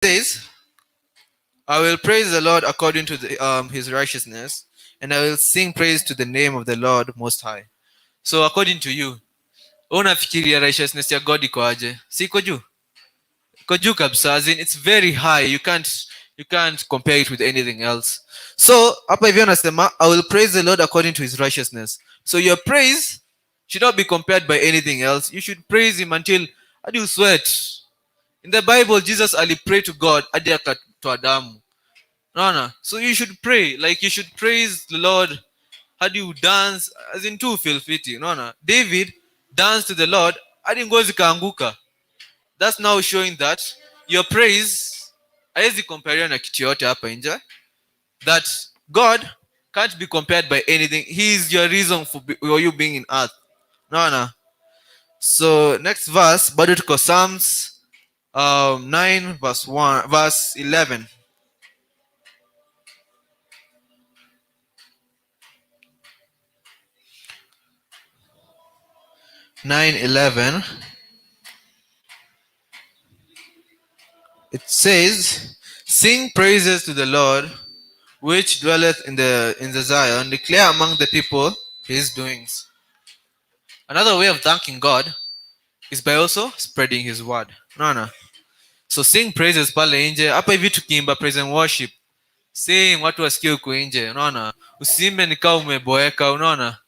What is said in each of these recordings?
Says, "I will praise the Lord according to his righteousness, and I will sing praise to the name of the Lord Most High." So according to you, unafikiria righteousness ya God iko aje? Si iko juu? Iko juu kabisa. As in, it's very high. You can't compare it with anything else. So hapa hivi anasema, "I will praise the Lord according to his righteousness." So your praise should not be compared by anything else. You should praise him until hadi you sweat. In the Bible, Jesus ali pray to God hadi akatoa damu. Unaona? So you should pray, like, you should praise the Lord hadi you dance, as in to feel fiti. Unaona? David danced to the Lord hadi nguo zikaanguka. That's now showing that your praise haiwezi compare na kitu yote hapa nje, that God can't be compared by anything. He is your reason for you being in earth. Unaona? So next verse, bado tuko Psalms 9 verse 1, verse 11. 9:11. It says, "Sing praises to the Lord, which dwelleth in the Zion. Declare among the people his doings." Another way of thanking God is by also spreading his word. Unaona? So sing praises pale nje. Hapa hivi tukiimba praise and worship, sing watu wasikie huko nje. Unaona? Usiimbe ni kama umeboeka. Unaona?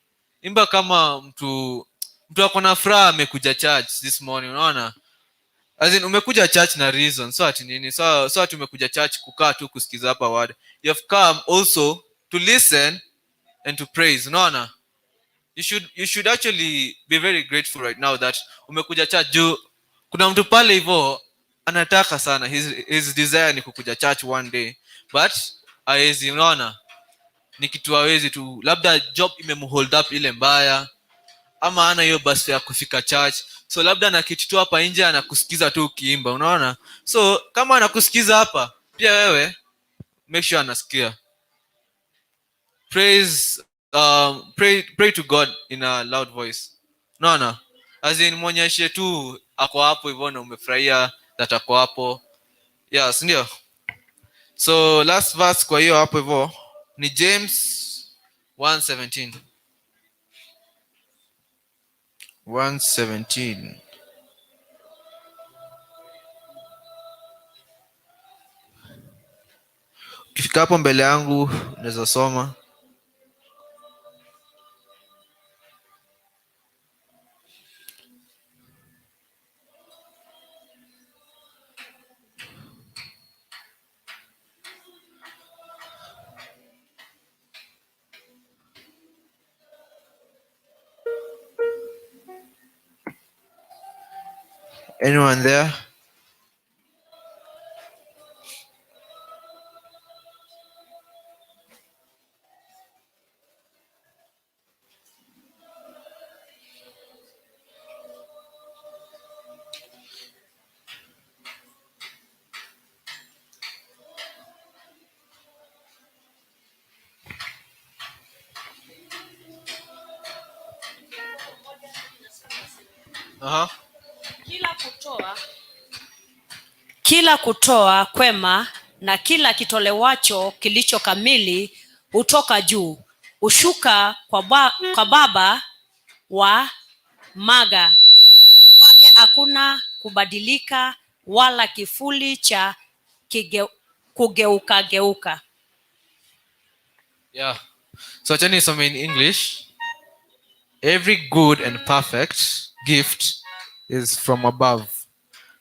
Imba kama mtu ako na furaha amekuja church this morning. Unaona? As in, umekuja church na reason. So ati nini? So ati umekuja church kukaa tu kusikiza hapa word. You have come also to listen and to praise. Unaona? You should actually be very grateful right now that umekuja church, juu kuna mtu pale hivyo anataka sana, his desire ni kukuja church one day, but hawezi. Unaona? Ni kitu hawezi tu, labda job imemhold up ile mbaya, ama ana hiyo basi ya kufika church. So labda ana kitu tu hapa nje anakusikiza tu ukiimba. Unaona? So kama anakusikiza hapa, pia wewe make sure anasikia. Praise pray, pray to God in a loud voice. Unaona? As in, mwonyeshe tu ako hapo hivyo na umefurahia that ako hapo. Yes, ndio. So last verse kwa hiyo hapo hivyo ni James 1:17. 1:17. Ukifika hapo mbele yangu unaweza soma. Anyone there? Uh-huh. Kila kutoa kwema na kila kitolewacho kilicho kamili hutoka juu, hushuka kwa Baba wa mwanga, kwake hakuna kubadilika wala kivuli cha kugeuka geuka. Yeah. So achani nisome in English. "Every good and perfect gift is from above,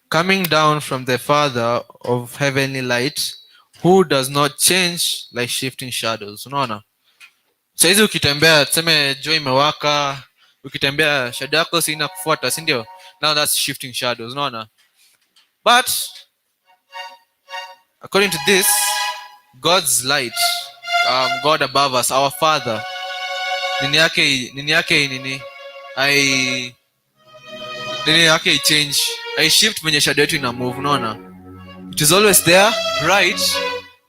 coming down from the Father of heavenly light, who does not change like shifting shadows." Unaona? Saizi ukitembea, tuseme jua imewaka, ukitembea shadow yako si inakufuata, si ndio? Now that's shifting shadows, unaona? But according to this, God's light, God above us, our Father, nini yake nini ai nini yake change, I shift venye shadow yetu ina move. Unaona? It is always there, bright,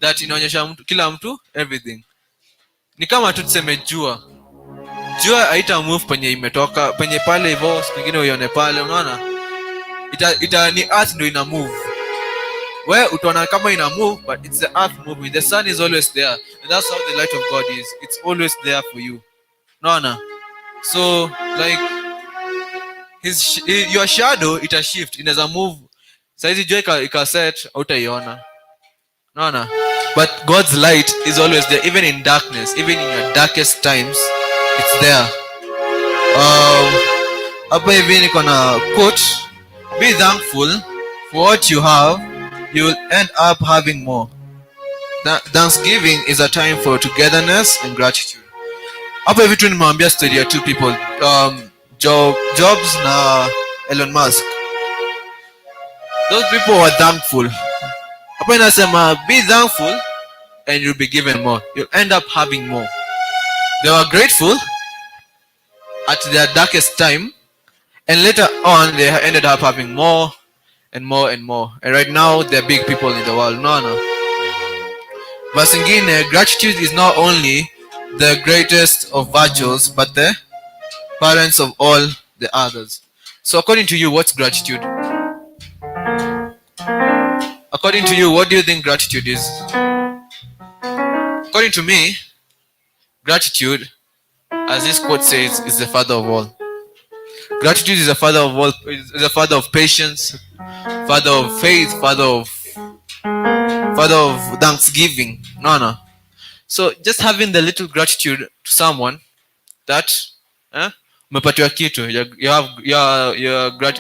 that inaonyesha mtu, kila mtu everything. Ni kama tu tuseme jua. Jua haita move penye imetoka, penye pale hivyo, siku ingine uione pale. Unaona? Ita ni earth ndio ina move. We utaona kama ina move, but it's the earth moving. The sun is always there, and that's how the light of God is. It's always there for you. Naona? So like your shadow ita shift, inaweza move. Saizi jua ika set, hautaiona. Naona? But God's light is always there, even in darkness, even in your darkest times, it's there. Hapa hivi niko na quote: "Be thankful for what you have, you will end up having more." Thanksgiving is a time for togetherness and gratitude. Hapa hivi tu nimewambia story ya two people, Jobs na Elon Musk. Those people were thankful. Hapa inasema, "Be thankful and you'll be given more. You'll end up having more." They were grateful at their darkest time, and later on they ended up having more and more and more, and right now they're big people in the world. No. Verse ingine: "Gratitude is not only the greatest of virtues, but the parents of all the others." So according to you, what's gratitude? According to you, what do you think gratitude is? According to me, gratitude, as this quote says, is the father of all. Gratitude is the father of all, is the father of patience, father of faith, father of thanksgiving. No. So just having the little gratitude to someone that, eh, umepatiwa kitu, you have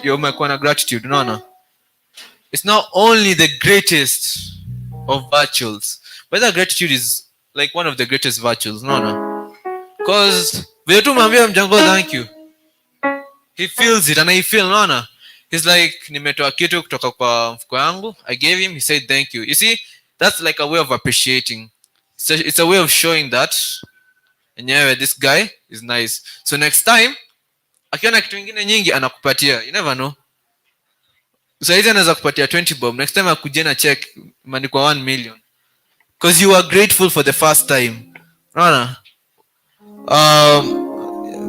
you umekuwa na gratitude. No. It's not only the greatest of virtues, but that gratitude is like one of the greatest virtues. No. Because vile tu umeambia mjango thank you, he feels it and I feel, unaona, he's like, nimetoa kitu kutoka kwa mfuko yangu, I gave him, he said thank you. You see, that's like a way of appreciating. It's a way of showing that enyewe this guy is nice. So next time akiona kitu ingine nyingi, anakupatia. You never know. Saizi anaweza kupatia 20 bob, next time akuje na check imeandikwa 1 million, because you are grateful for the first time. Unaona?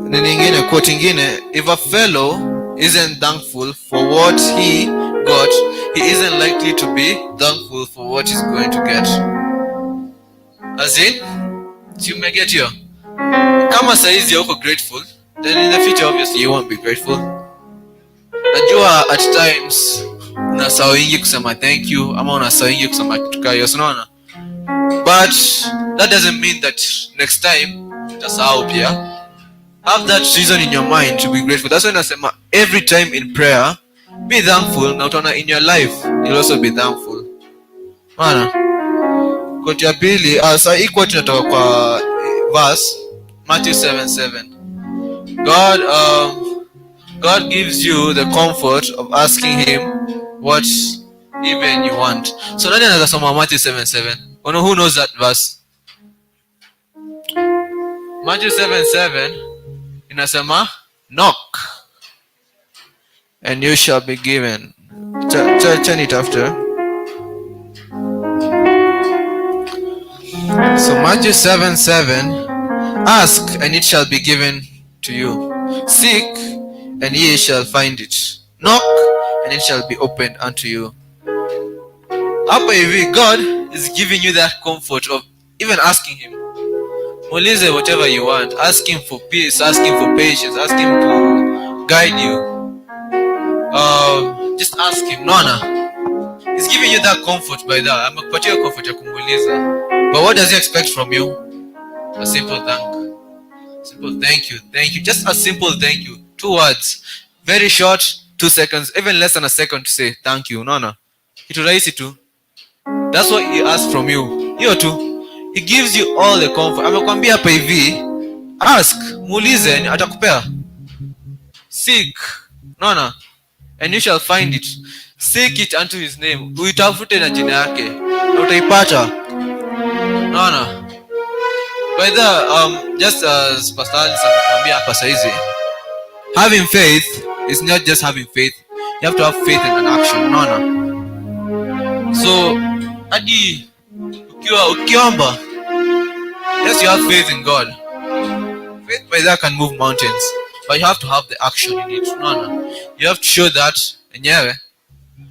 Nini ingine, quote ingine: "If a fellow isn't thankful for what he got, he isn't likely to be thankful for what he's going to get." As in, si umeget hiyo? Kama saizi hauko grateful, then in the future obviously you won't be grateful. Najua at times unasahau kusema thank you, ama unasahau kusema kitu kaa hiyo, si unaona? But that doesn't mean that next time utasahau pia. Have that reason in your mind to be grateful. That's why nasema every time in prayer, be thankful, na utaona in your life you'll also be thankful. Maana quote ya pili, sa hii quote inatoka kwa verse Matthew 7:7. God gives you the comfort of asking him what even you want. So nani anaweza soma Matthew 7:7? Ono, who knows that verse? Matthew 7:7 inasema, "Knock and you shall be given." Turn it after. So Matthew 7:7: "Ask and it shall be given to you. Seek and ye shall find it. Knock and it shall be opened unto you." Hapa hivi God is giving you that comfort of even asking him. Muulize whatever you want. Ask him for peace, ask him for patience, ask him to guide you. Just ask him. Naona? He's giving you that comfort by that. Amekupatia comfort ya kumuuliza. But what does he expect from you? A simple thank. Simple thank you. Thank you. Just a simple thank you. Two words. Very short, 2 seconds, even less than a second to say thank you. Unaona? Kitu rahisi tu. That's what he asks from you. Hiyo tu. He gives you all the comfort. Amekwambia hapa hivi, ask, muulize, atakupea. Seek. Unaona? And you shall find it. Seek it unto his name. Uitafute na jina yake. Na utaipata. Unaona? By the just as Pastor Alice amekwambia hapa saizi, having faith is not just having faith. You have to have faith in an action. Unaona? So hadi ukiwa ukiomba, yes, you have faith in God. Faith by that can move mountains, but you have to have the action in it. Unaona? You have to show that enyewe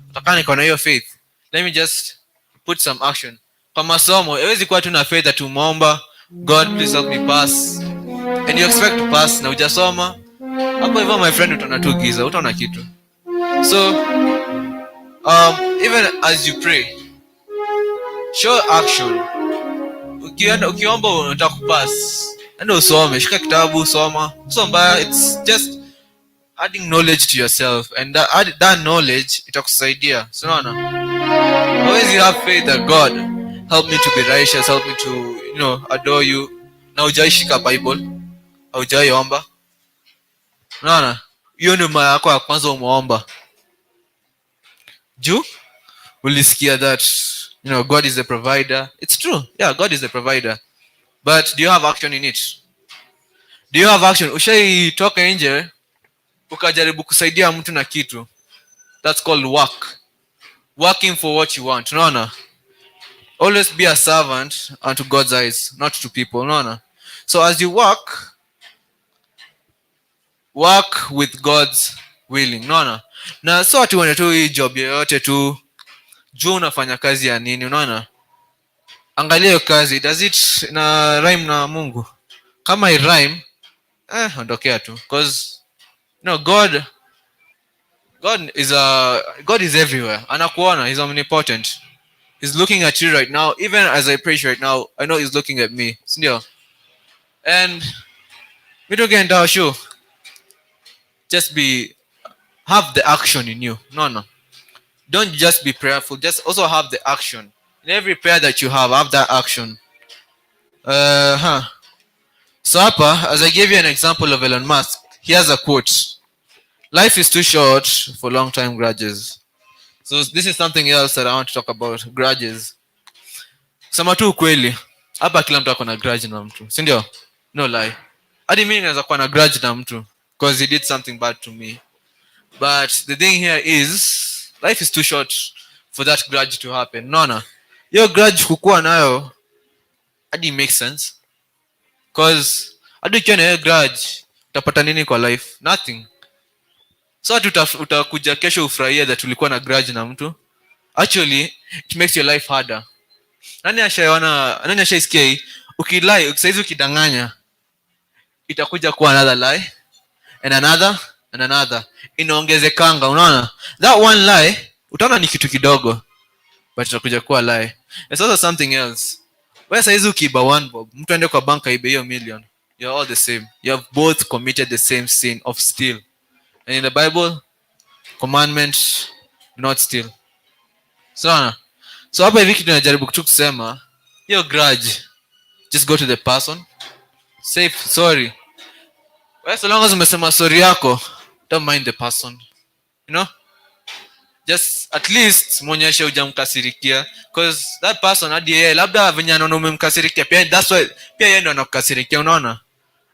nataka niko na hiyo faith. Let me just put some action. Kwa masomo, haiwezi kuwa tu na faith that umeomba, "God, please help me pass," and you expect to pass na hujasoma. Hapo hivyo, my friend, utaona tu giza, utaona kitu. So even as you pray, show action. Ukienda ukiomba unataka kupass, enda usome, shika kitabu, soma. So mbaya, it's just adding knowledge to yourself, and that knowledge itakusaidia. So unaona, always you have faith that, "God, help me to be righteous, help me to adore you," na hujaishika Bible, haujaiomba. Unaona, hiyo ndio mara yako ya kwanza umeomba juu ulisikia that God is the provider. It's true, yeah, God is the provider, but do you have action in it? Do you have action? Ushaitoka nje ukajaribu kusaidia mtu na kitu? That's called work, working for what you want. Unaona, always be a servant unto God's eyes, not to people. Unaona, so as you work, work with God's willing. Unaona, na so ati uone tu hii job yoyote tu juu unafanya kazi ya nini. Unaona, angalia hiyo kazi, does it na rhyme na Mungu? Kama i rhyme, ondokea tu, 'cause no, God is everywhere. Anakuona. He's omnipotent. He's looking at you right now. Even as I preach right now, I know he's looking at me, sindio? And mi tu show, just be have the action in you. No, don't just be prayerful, just also have the action in every prayer that you have. Have that action. So hapa, as I gave you an example of Elon Musk, he has a quote: "Life is too short for long time grudges." So this is something else that I want to talk about: grudges. Sema tu ukweli, hapa kila mtu ako na grudge na mtu, si ndio? No lie, hadi mimi naweza kuwa na grudge na mtu because he did something bad to me. But the thing here is, life is too short for that grudge to happen. Naona hiyo grudge kukuwa nayo hadi makes sense, 'cause hadi ukiwa na hiyo grudge, utapata nini kwa life? Nothing. So hati utakuja kesho ufurahie that ulikuwa na grudge na mtu? Actually, it makes your life harder. Nani ashaiona, nani ashaisikia hii? Ukilie saizi, ukidanganya, itakuja kuwa another lie and another and another. Inaongezekanga. Unaona, that one lie utaona ni kitu kidogo, but itakuja kuwa lie. It's also something else. Wewe saizi ukiiba 1 bob, mtu aende kwa bank aibe hiyo million, you're all the same. You have both committed the same sin of steal, and in the Bible, commandment, do not steal. Sawa? So hapa hivi kitu najaribu tu kusema, hiyo grudge, just go to the person, say sorry. Well, so long as umesema sorry yako, don't mind the person. Just at least mwonyeshe hujamkasirikia, 'cause that person, hadi yeye labda venye anaona umemkasirikia, pia that's why pia yeye ndo anakukasirikia. Unaona,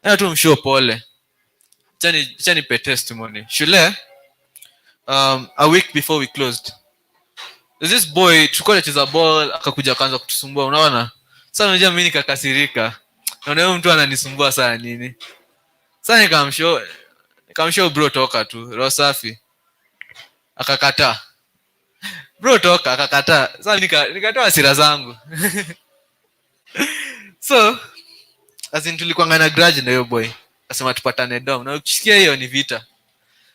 enda tu mshow pole. Acha nipe testimony. Shule, a week before we closed, there's this boy, tulikuwa tunacheza ball, akakuja akaanza kutusumbua. Unaona, sasa unajua mimi nikakasirika, naona huyu mtu ananisumbua sana nini. Sasa nikamshow, "Bro, toka tu, roho safi." Akakataa. "Bro, toka." Akakataa. Sasa nikatoa hasira zangu. So as in tulikuwanga na grudge na hiyo boy. Akasema tupatane dom, na ukisikia hiyo ni vita.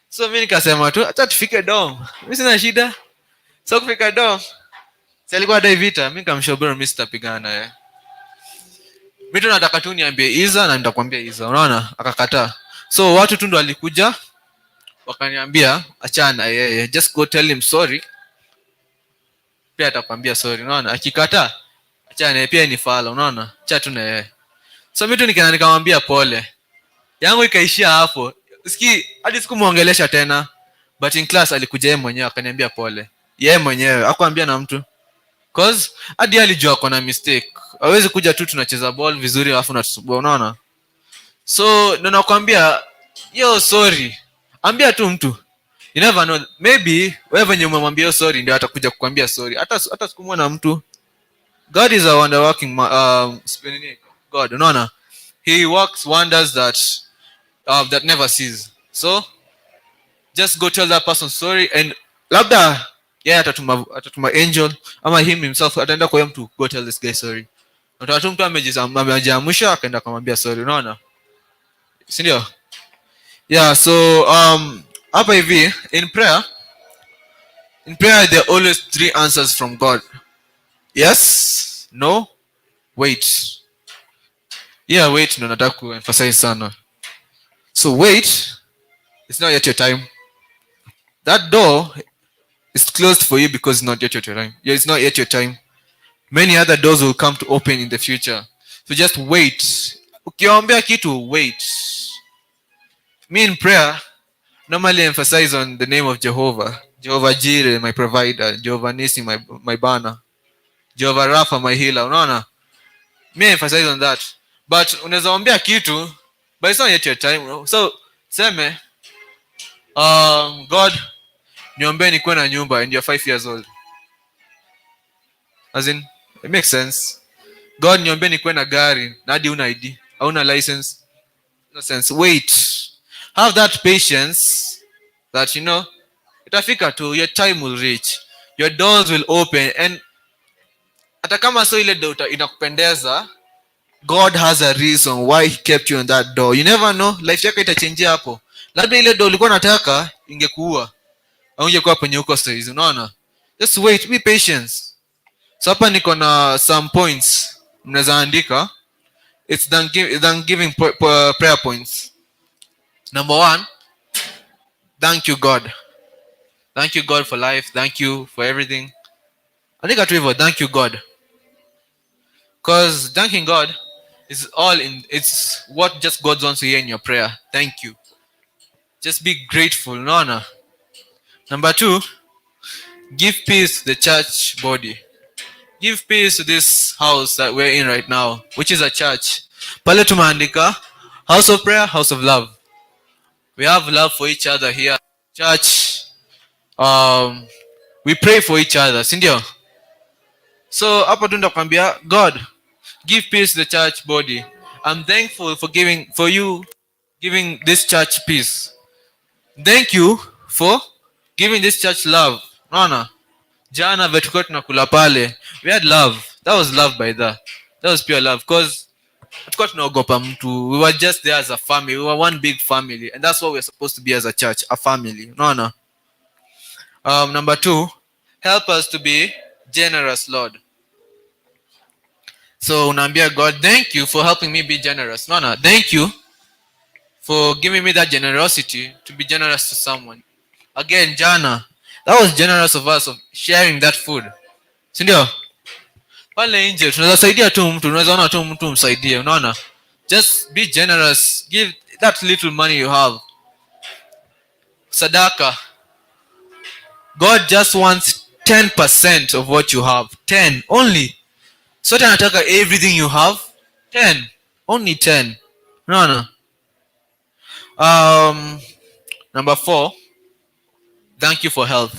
So mi nikasema tu acha tufike dom, mi sina shida. So kufika dom, si alikuwa adai vita? Mi nikamshow, "Bro, mi sitapigana naye. Mi tu nataka tu niambie iza na nitakwambia iza." Unaona, akakataa. So watu tu ndo walikuja wakaniambia, "Achana yeye, just go tell him sorry, pia atakwambia sorry. Unaona, akikataa, achana naye, pia ni fala. Unaona, acha tu na yeye." So mi tu nikaenda nikamwambia pole yangu, ikaishia hapo. Ski hadi sikumwongelesha tena, but in class alikuja yeye mwenyewe akaniambia pole yeye mwenyewe, akuambia na mtu, 'cause hadi yeye alijua ako na mistake. Hawezi kuja tu tunacheza ball vizuri alafu natusumbua. Unaona, so ndo nakwambia yo sorry, ambia tu mtu. You never know, maybe wewe venye umemwambia hiyo sorry ndio atakuja kukwambia sorry. Hata sikumwona mtu. God is a wonder working God. Unaona, he works wonders that never cease. So just go tell that person sorry, and labda Yeye atatuma angel ama him himself ataenda kwa huyo mtu, "Go tell this guy sorry." Utaona tu mtu amejiamsha akaenda akamwambia sorry, unaona, si ndio? Yeah, so hapa hivi in prayer there are always three answers from God: yes, no, wait. Yeah, wait ndo nataka kuemphasize sana. So wait, it's not yet your time. That door is closed for you because it's not yet your time. Yeah, it's not yet your time. Many other doors will come to open in the future, so just wait. Ukiombea kitu, wait. Me, in prayer, normally emphasize on the name of Jehovah. Jehovah Jireh, my provider. Jehovah Nisi, my banner. Jehovah Rapha, my healer. Unaona, me emphasize on that. But unaweza ombea kitu, but it's not yet your time. So seme, "God, niombee nikuwe na nyumba," and you're 5 years old. As in, it makes sense? "God, niombee nikuwe na gari," na hadi una ID, hauna license. No sense. Wait. Have that patience that itafika tu. Your time will reach, your doors will open, and hata kama so ile door inakupendeza, God has a reason why he kept you on that door. You never know, life yako itachenjia hapo. Labda ile door ulikuwa unataka ingekuua au ungekuwa penye uko saizi, unaona? Just wait, be patient. So hapa niko na some points mnaweza andika. It's thanksgiving prayer points. Number one, thank you, God. Thank you, God, for life. Thank you for everything. Andika tu hivyo, thank you, God, because thanking God is all in, it's what just God wants to hear in your prayer. Thank you. Just be grateful, unaona? Number two, give peace to the church body. Give peace to this house that we're in right now, which is a church. Pale tumeandika house of prayer, house of love. We have love for each other here, church. We pray for each other, sindio? So hapo tu ndakwambia, "God, give peace to the church body. I'm thankful for you giving this church peace. Thank you for giving this church love." Unaona, jana vile tulikuwa tunakula pale, we had love. That was love. By that was pure love, because tulikuwa tunaogopa mtu. We were just there as a family. We were one big family, and that's what we're supposed to be as a church, a family, unaona? Number two, help us to be generous, Lord. So unaambia God, "Thank you for helping me be generous." Unaona? Thank you for giving me that generosity to be generous to someone. Again, jana, that was generous of us, of sharing that food, sindio? Pale nje tunaweza saidia tu mtu, unaweza ona tu mtu, msaidie, unaona? Just be generous. Give that little money you have. Sadaka. God just wants 10% of what you have. 10 only. Sote anataka everything you have. 10, only 10, unaona? Number four, thank you for health.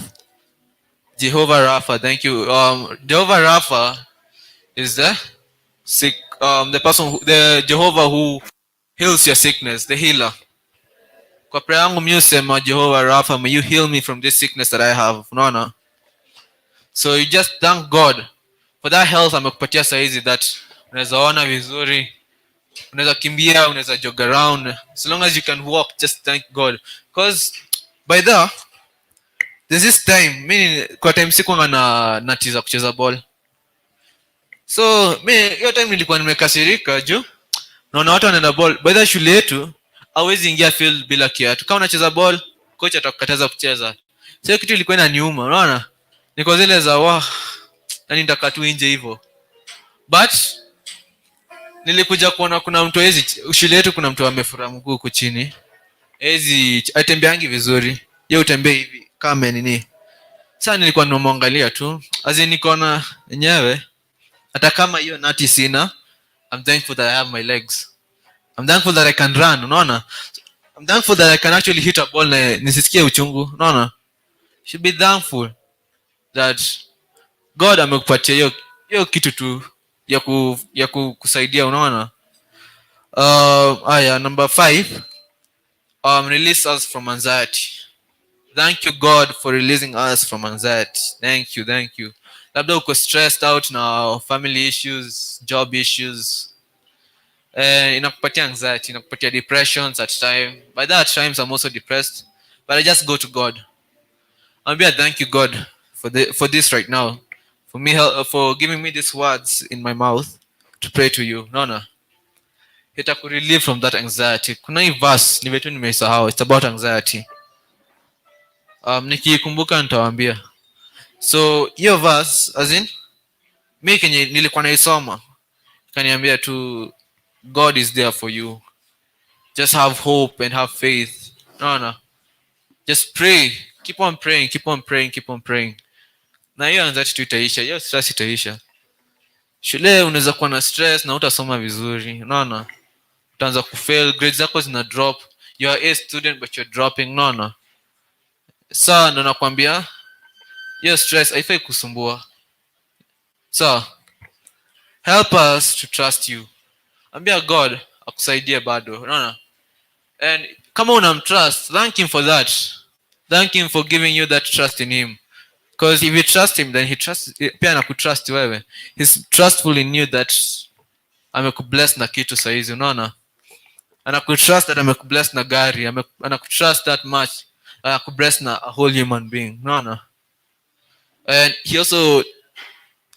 Jehovah Rapha, thank you. Jehovah Rapha is the sick, the person who, the Jehovah who heals your sickness, the healer. Kwa prayer yangu mi husema, "Jehovah Rapha, may you heal me from this sickness that I have." Unaona? So you just thank God for that health amekupatia saizi, that unaweza ona vizuri, unaweza kimbia, unaweza jog around. As long as you can walk, just thank God, because by the there's this time, mi kwa time sikuanga na nati za kucheza ball. So mi hiyo time nilikuwa nimekasirika juu naona watu wanaenda ball. By the shule yetu hawezi ingia field bila kiatu. Kama unacheza ball, coach atakukataza kucheza. So hiyo kitu ilikuwa inaniuma, unaona? Niko zile za wa, yani nitakaa tu nje hivyo. But nilikuja kuona kuna mtu hawezi, shule yetu kuna mtu amefura mguu huku chini, hawezi, atembeangi vizuri, ye utembee hivi kama nini. Sasa nilikuwa nimemwangalia tu, as in nikaona enyewe hata kama hiyo nati sina, I'm thankful that I have my legs. I'm thankful that I can run, unaona? I'm thankful that I can actually hit a ball na nisisikie uchungu, unaona? Should be thankful that God amekupatia hiyo kitu tu ya kusaidia, unaona? Aya, number five, release us from anxiety. Thank you, God, for releasing us from anxiety. Thank you, thank you. Labda uko stressed out na family issues, job issues. Inakupatia anxiety, inakupatia depressions at time. By that times I'm also depressed, but I just go to God. Ambia, "Thank you, God, for this right now, for giving me these words in my mouth to pray to you." Naona itakurelieve from that anxiety. Kuna hii verse ni vitu nimeisahau, it's about anxiety. Nikiikumbuka nitawaambia. So hiyo verse, as in, mi kenye nilikuwa naisoma kaniambia tu God is there for you. Just have hope and have faith. Naona just pray, keep on praying, keep on praying, keep on praying, na hiyo anxiety tu itaisha, hiyo stress itaisha. Shule unaweza kuwa na stress na utasoma vizuri, unaona, utaanza kufail, grades zako zina drop. You are a student but you're dropping, unaona. Saa ndo nakwambia hiyo stress haifai kusumbua. So help us to trust you. Ambia God akusaidie bado, unaona. And kama unamtrust, thank him for that. Thank him for giving you that trust in him, because if you trust him, then he trusts, pia anakutrust wewe. He's trustful in you that amekubless na kitu saizi, unaona. Anakutrust that amekubless na gari, anakutrust that much anakubless na a whole human being, unaona. And he also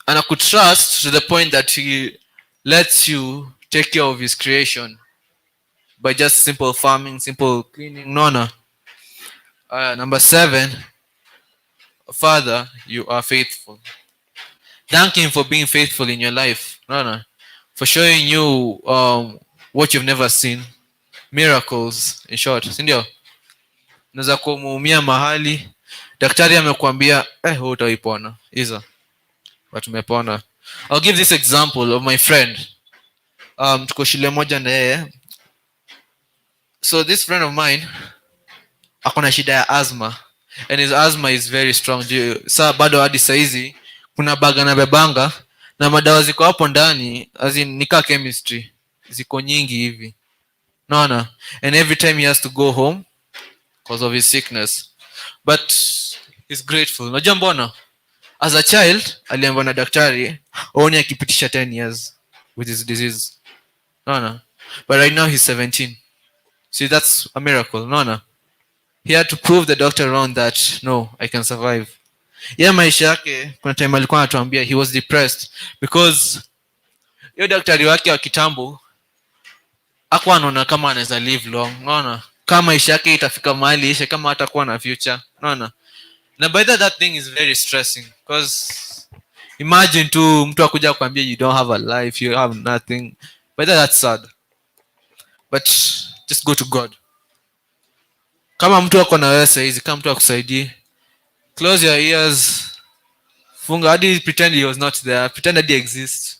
anakutrust to the point that he lets you take care of his creation by just simple farming, simple cleaning, unaona. Number seven, Father, you are faithful. Thank him for being faithful in your life, unaona, for showing you what you've never seen, miracles in short, sindio? Unaweza kuwa umeumia mahali, daktari amekuambia, "Eh, wewe utaipona hizo," but umepona. I'll give this example of my friend. Tuko shule moja na yeye. So this friend of mine ako na shida ya asthma, and his asthma is very strong. Saa bado hadi saizi kuna bag anabebanga na madawa ziko hapo ndani, as in, ni kaa chemistry, ziko nyingi hivi, naona. And every time he has to go home because of his sickness, but he's grateful. Unajua mbona? As a child aliambiwa na daktari aoni akipitisha 10 years with his disease, naona. But right now he's 17. See, that's a miracle, naona. He had to prove the doctor wrong that, "No, I can survive." Yeah, maisha yake, kuna time alikuwa anatuambia he was depressed because hiyo daktari wake wa kitambo akuwa anaona kama anaweza live long, unaona, kama maisha yake itafika mahali ishe, kama hatakuwa na future, unaona. Na by that thing is very stressing, because imagine tu mtu akuja kuambia you don't have a life, you have nothing. By that's sad. But just go to God. Kama mtu ako na wewe sahizi, kama mtu akusaidie, close your ears, funga hadi, pretend he was not there, pretend that he exists.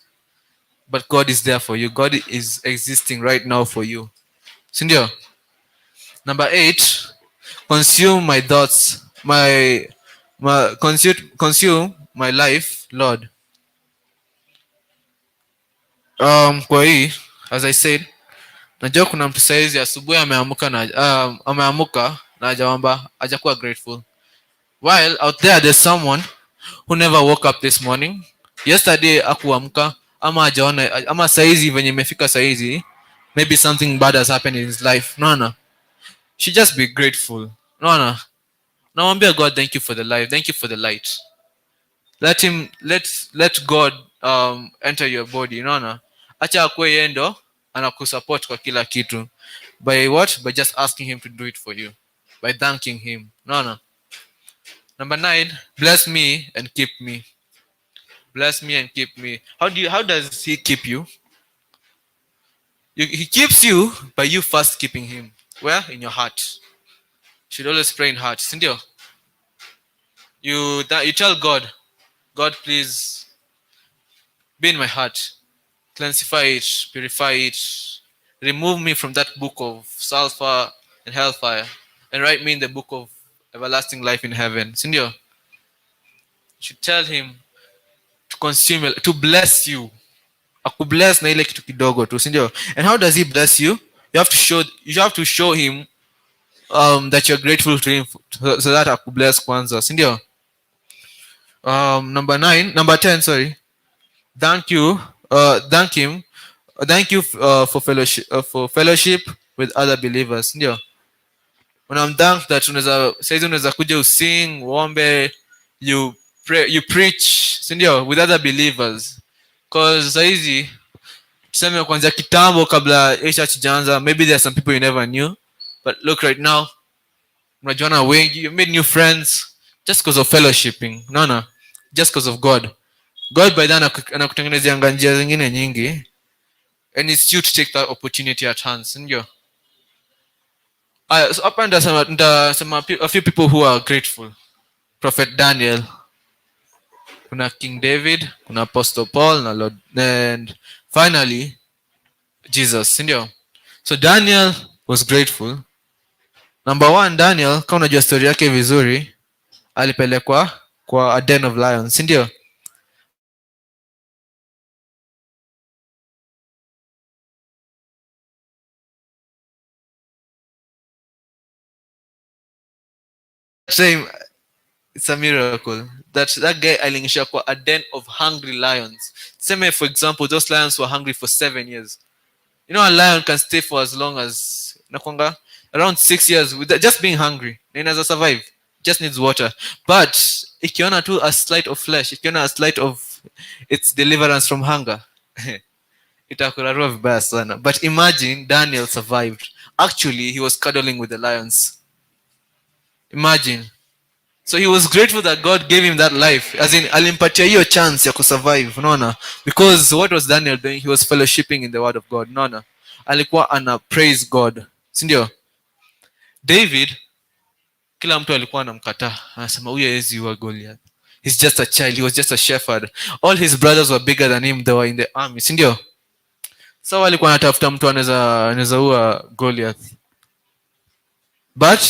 But God is there for you. God is existing right now for you, sindio? Number eight, consume my thoughts, my consume my life, Lord. Kwa hii, as I said, najua kuna mtu saizi asubuhi ameamuka na hajaomba, hajakuwa grateful, while out there there's someone who never woke up this morning. Yesterday akuamka ama hajaona, ama saizi venye imefika saizi, maybe something bad has happened in his life, naona. Should just be grateful, naona. Namwambia God, "Thank you for the life, thank you for the light." Let him let let God enter your body, unaona. Acha akuwe yeye ndo anakusupport kwa kila kitu. By what? By just asking him to do it for you, by thanking him, unaona. Number nine, bless me and keep me. Bless me and keep me. How does he keep you? He keeps you by you first keeping him. Where? In your heart. You should always pray in heart, sindio? You tell God, "God, please be in my heart, cleansify it, purify it, remove me from that book of sulfur and hellfire and write me in the book of everlasting life in heaven," sindio? You should tell him to consume, to bless you, akubless na ile kitu kidogo tu, sindio? And how does he bless you? You have to show him. That you're grateful to him so that akubless kwanza, si ndio? Number 9, number 10, sorry. Thank you. Thank him. Thank you for fellowship with other believers. Ndio. Unamthank that unaweza, saizi unaweza kuja using, uombe, you pray, you preach, si ndio, with other believers. 'Cause saizi, tuseme kuanzia kitambo kabla hii church ijaanza, maybe there are some people you never knew, but look, right now mnajuana wengi, you made new friends just because of fellowshipping. Unaona? Just because of God. God by then anakutengenezeanga njia zingine nyingi, and it's you to take that opportunity at hand, si ndio? Aya, so hapa nitasema a few people who are grateful. Prophet Daniel, kuna King David, kuna Apostle Paul na Lord, and finally Jesus, si ndio? So Daniel was grateful. Number one, Daniel, kama unajua story yake vizuri, alipelekwa kwa a den of lions, si ndio? Same, it's a miracle that that guy aliingisha kwa a den of hungry lions. Seme, for example, those lions were hungry for 7 years. A lion can stay for as long as, nakwanga, around 6 years with just being hungry, na inaweza survive, just needs water. But ikiona tu a slight of flesh, ikiona a slight of its deliverance from hunger, itakurarua vibaya sana. But imagine, Daniel survived. Actually, he was cuddling with the lions. Imagine. So he was grateful that God gave him that life, as in alimpatia hiyo chance ya kusurvive, unaona? Because what was Daniel doing? He was fellowshipping in the word of God, unaona? Alikuwa ana praise God, si ndio? David, kila mtu alikuwa anamkataa, anasema huyu hawezi ua Goliath, he's just a child, he was just a shepherd. All his brothers were bigger than him, they were in the army, si ndio? So alikuwa anatafuta mtu anaweza ua Goliath. But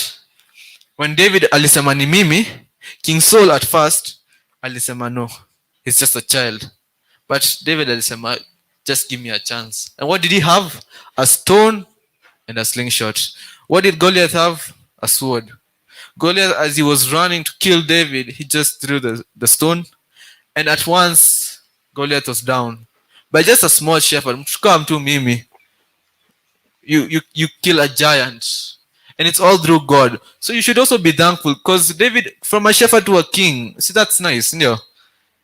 when David alisema ni mimi, King Saul at first alisema no, he's just a child. But David alisema, "Just give me a chance." And what did he have? A stone and a slingshot. What did Goliath have? A sword. Goliath, as he was running to kill David, he just threw the stone, and at once Goliath was down. By just a small shepherd, mtu kama mtu mimi, you kill a giant. And it's all through God. So you should also be thankful, because David, from a shepherd to a king, see, that's nice, ndio?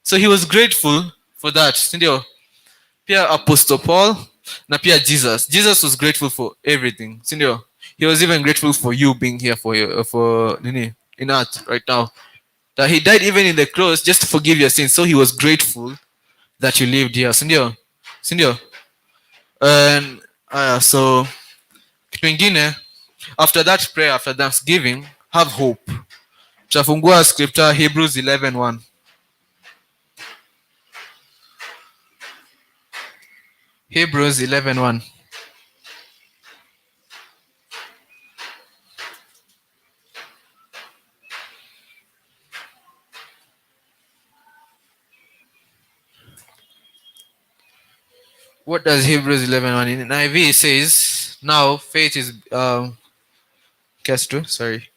So he was grateful for that, ndio? Pia Apostle Paul na pia Jesus. Jesus was grateful for everything, si ndio? He was even grateful for you being here for nini in earth right now. That he died even in the cross just to forgive your sins. So he was grateful that you lived here, si ndio? Si ndio? And so kitu ingine, after that prayer, after thanksgiving, have hope. Tutafungua scripture Hebrews 11:1. Hebrews 11:1. What does Hebrews 11:1 in NIV says? Now faith is Castro, sorry.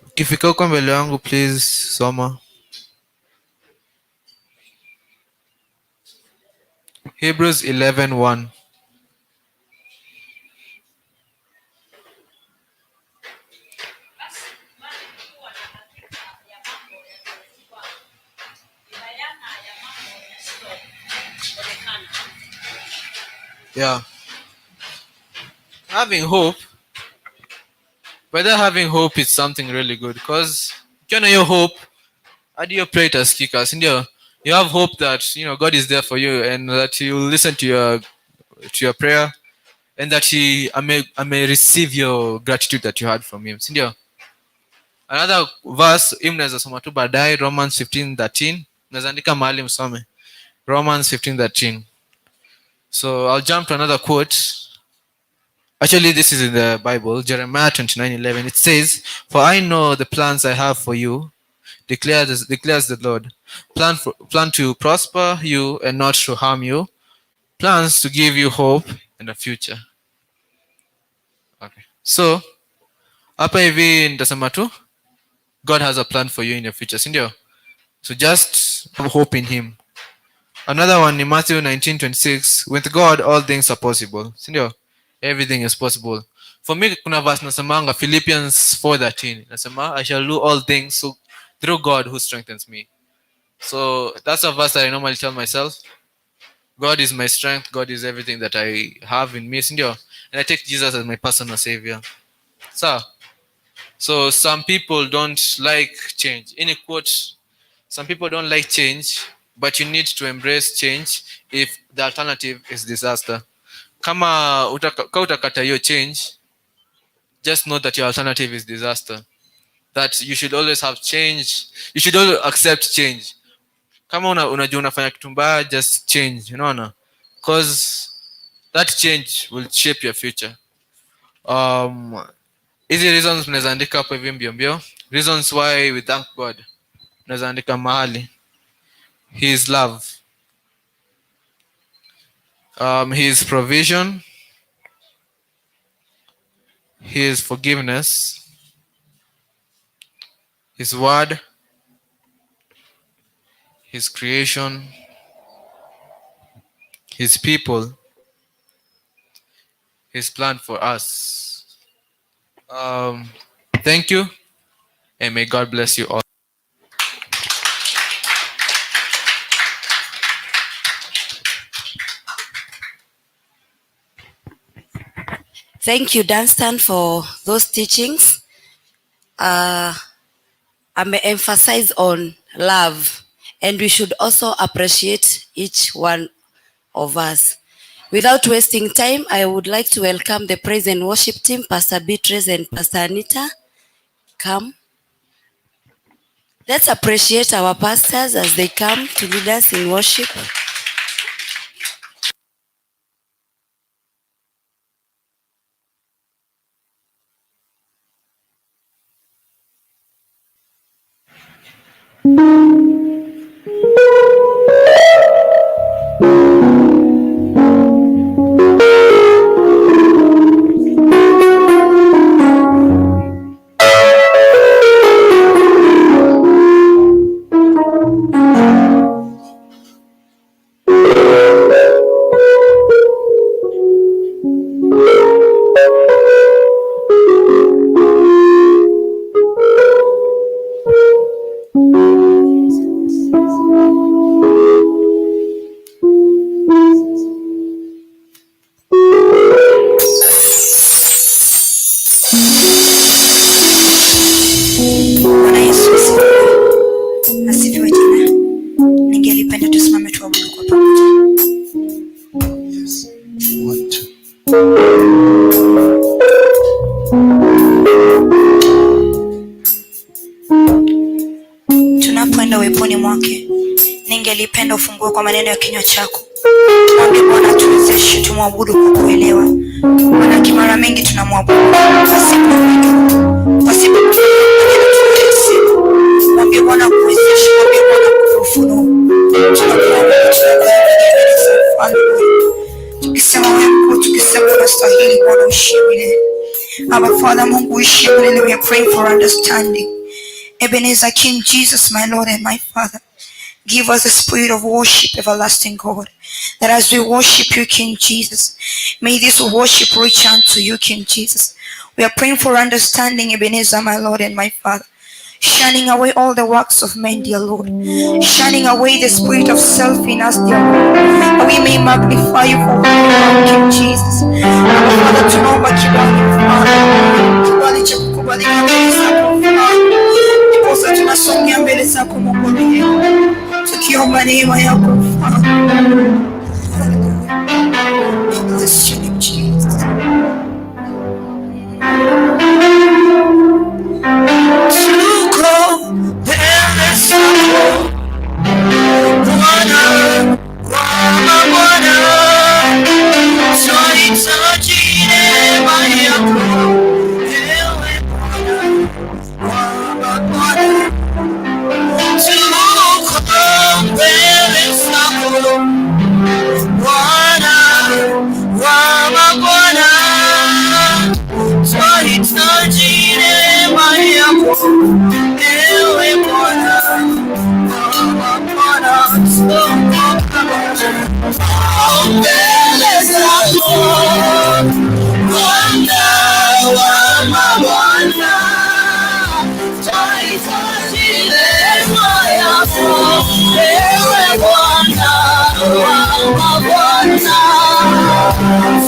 Ukifika huko mbele yangu, please soma. Hebrews 11:1. Basi imani ni kuwa na hakika ya mambo yatarajiwayo, ni bayana ya mambo yasiyoonekana. Yeah. Having hope, whether having hope is something really good, because ukiwa na hiyo hope, hadi hiyo prayer itasikika, si ndio? You have hope that God is there for you and that he will listen to your prayer and that he ame receive your gratitude that you had from him, si ndio? Another verse hii mnaweza soma tu baadaye, Romans 15:13. Mnaweza andika mahali msome Romans 15:13. So I'll jump to another quote. Actually, this is in the Bible, Jeremiah 29:11. It says, "For I know the plans I have for you, declares the Lord. Plan to prosper you and not to harm you, plans to give you hope and a future." Okay. So, hapa hivi nitasema tu, God has a plan for you in your future, si ndio? So just have hope in him. Another one in Matthew 19:26, with God all things are possible. Si ndio? Everything is possible. For me, kuna verse nasemanga Philippians 4:13. Nasema, "I shall do all things so through God who strengthens me." So that's a verse that I normally tell myself. God is my strength. God is everything that I have in me. Si ndio? And I take Jesus as my personal savior. So some people don't like change. In a quote, some people don't like change, but you need to embrace change if the alternative is disaster. Kama utakata hiyo change, just know that your alternative is disaster. That you should always have change. You should always accept change. Kama unajua unafanya kitu mbaya, just change, unaona? Because that change will shape your future. Hizi reasons mnaweza andika hapo hivi mbio mbio. Reasons why we thank God. Mnaweza andika mahali. His love. His provision. His forgiveness. His word. His creation. His people. His plan for us. Thank you, and may God bless you all. Thank you, Dunstan, for those teachings. I may emphasize on love, and we should also appreciate each one of us. Without wasting time, I would like to welcome the praise and worship team, Pastor Beatrice and Pastor Anita. Come. Let's appreciate our pastors as they come to lead us in worship. Bwana Yesu asifiwe. Asifiwe tena. Ningelipenda tusimame tuabudu kwa pamoja. Yes. 1, 2. Tunapoenda uweponi mwake, ningelipenda ufungue kwa maneno ya kinywa chako. Mwambie Bwana tuwezeshe tumwabudu kwa kuelewa. Maana mara mingi tunamwabudu pasipo kujua, pasipo kujua. Mwambie Bwana kuwezeshe, mwambie Bwana akupe ufunuo. Tunakuabudu, tunakuabudu mbele za mfalme. Tukisema wewe mkuu, tukisema unastahili Bwana uishie milele. Our Father, Mungu uishie milele. We are praying for understanding. Ebenezer, King Jesus, my Lord and my Father, give us the spirit of worship, everlasting God, that as we worship you, King Jesus, may this worship reach unto you, King Jesus. We are praying for understanding, Ebenezer, my Lord and my Father, shunning away all the works of men, dear Lord, shunning away the spirit of self in us, dear Lord, that we may magnify you for who you are, King Jesus. Our Father, tunaomba kibali, Mfalme, kibali cha kukubalika mbele zako, Mfalme, ndiposa tunasongea mbele zako Mungu wa rehema, tukiomba neema yako Mfalme. Hallelujah. Bless your name, Jesus. Tuko mbele zako Bwana wa mabwana, twahitaji neema. Ewe Bwana, Bwana, mbele zako Bwana wa mabwana, twahitaji neema yako. Ewe Bwana wa mabwana,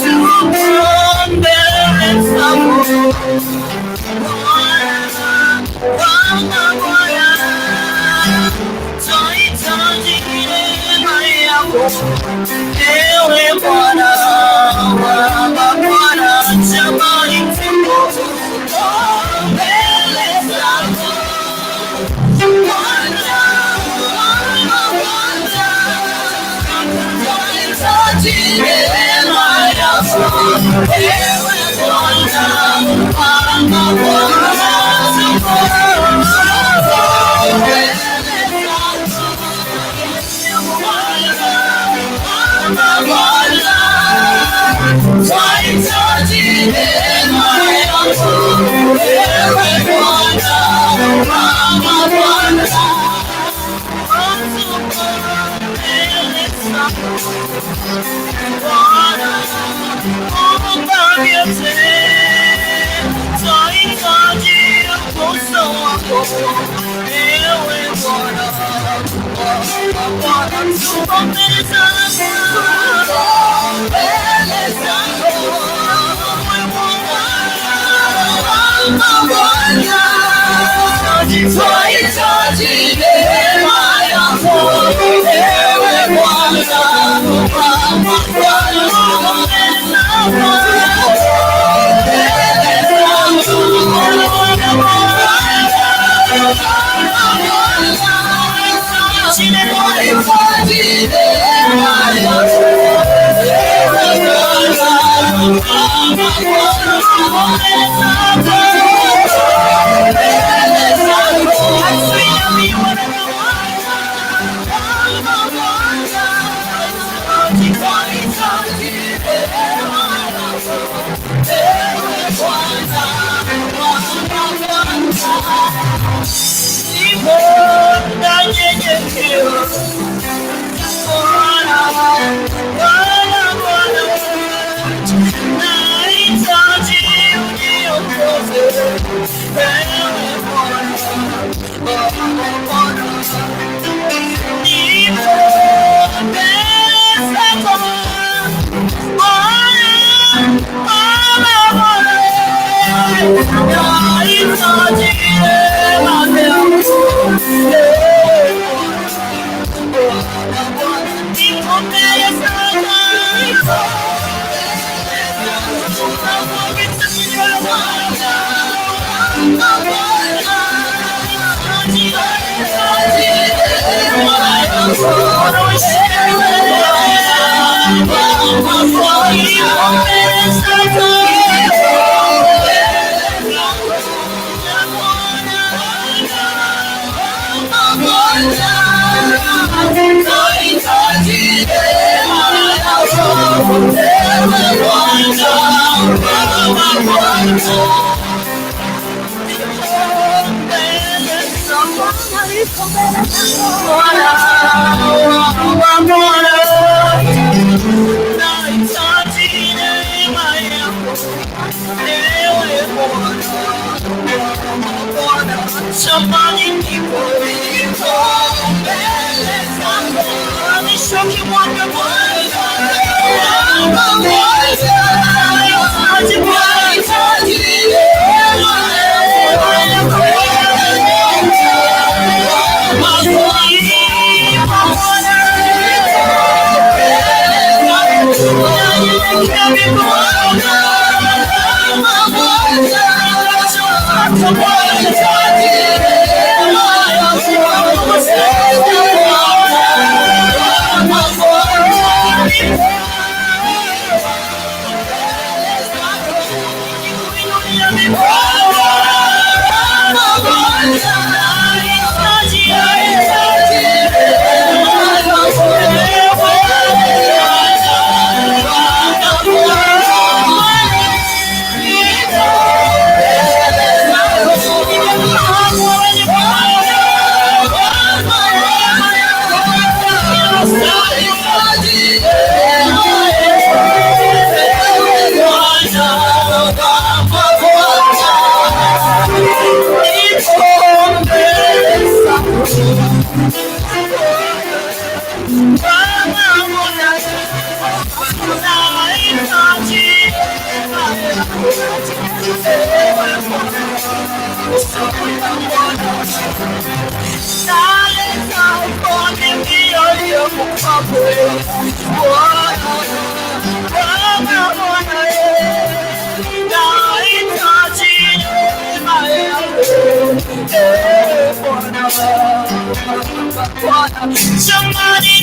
tuko mbele zako Bwana wa mabwana, twahitaji neema yako. Ewe Bwana wa mabwana, jamani, tuko mbele zako Bwana wa mabwana, twahitaji neema yako. Ewe Bwana wa mabwana, tuko mbele zako Bwana wa mabwana, twahitaji neema yako. Ewe Bwana wa mabwana, tuko mbele zako Bwana, muumba vyote, twahitaji uso wako. Ewe Bwana wa mabwana, tuko mbele zako, mbele zako Bwana, twahitaji neema yako. Ewe Bwana wa mabwana, mbele zako, mbele zako twahitaji neema yako. Ewe Bwana wa mabwana, mbele zako, mbele zako. Nanyenyekea Bwana, Bwana, Bwana, nahitaji uniokoze. Ewe Bwana, Bwana, Bwana, nipo mbele zako Bwana, Bwana, Bwana, nahitaji rehema yako. Ewe Bwana, Bwana, nipo mbele zako. Nahitaji neema yako. Ewe Bwana, Bwana, shambani nipo, nipo mbele zako. Nishuki mwanga Bwana, Bwana, nahitaji neema yako. Somebody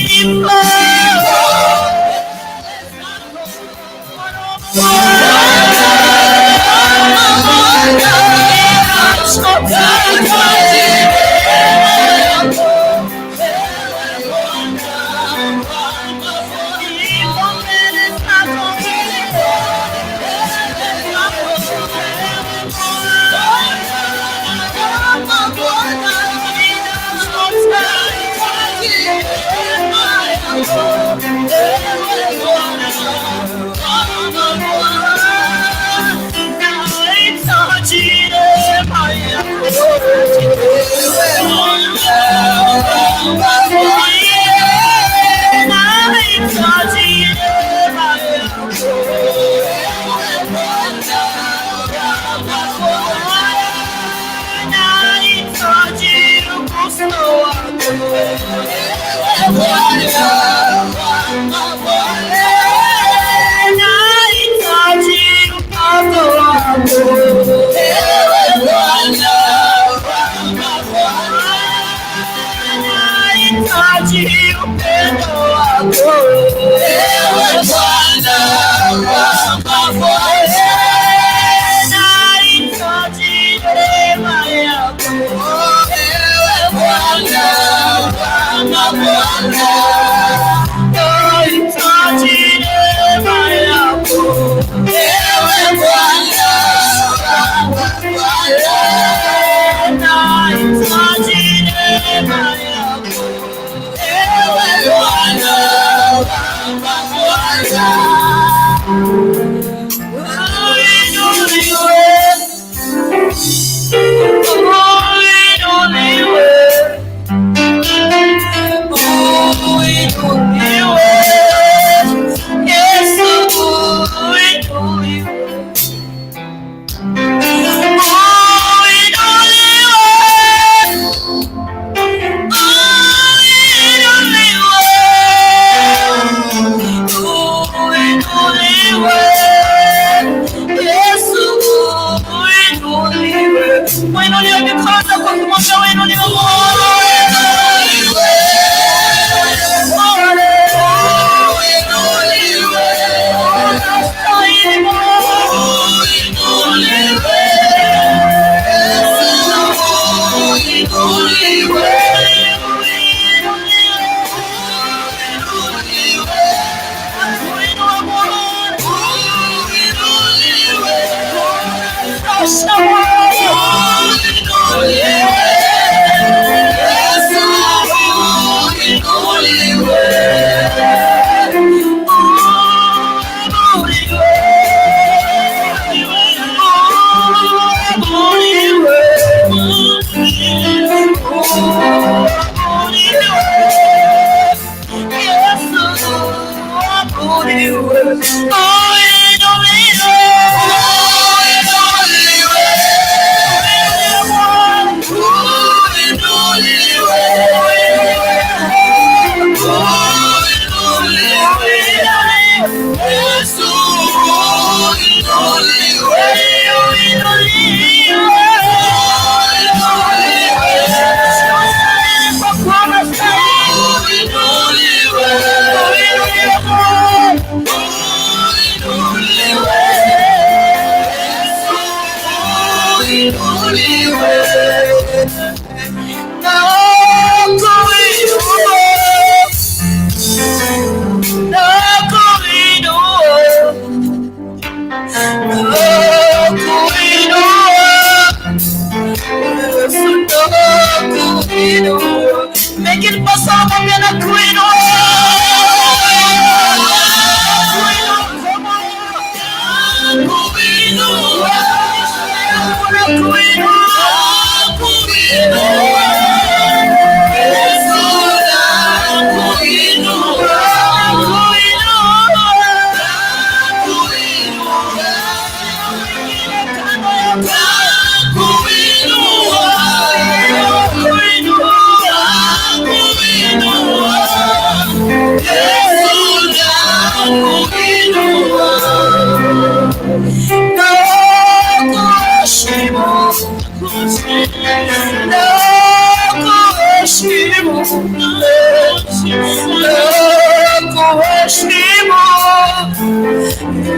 Nakuheshimu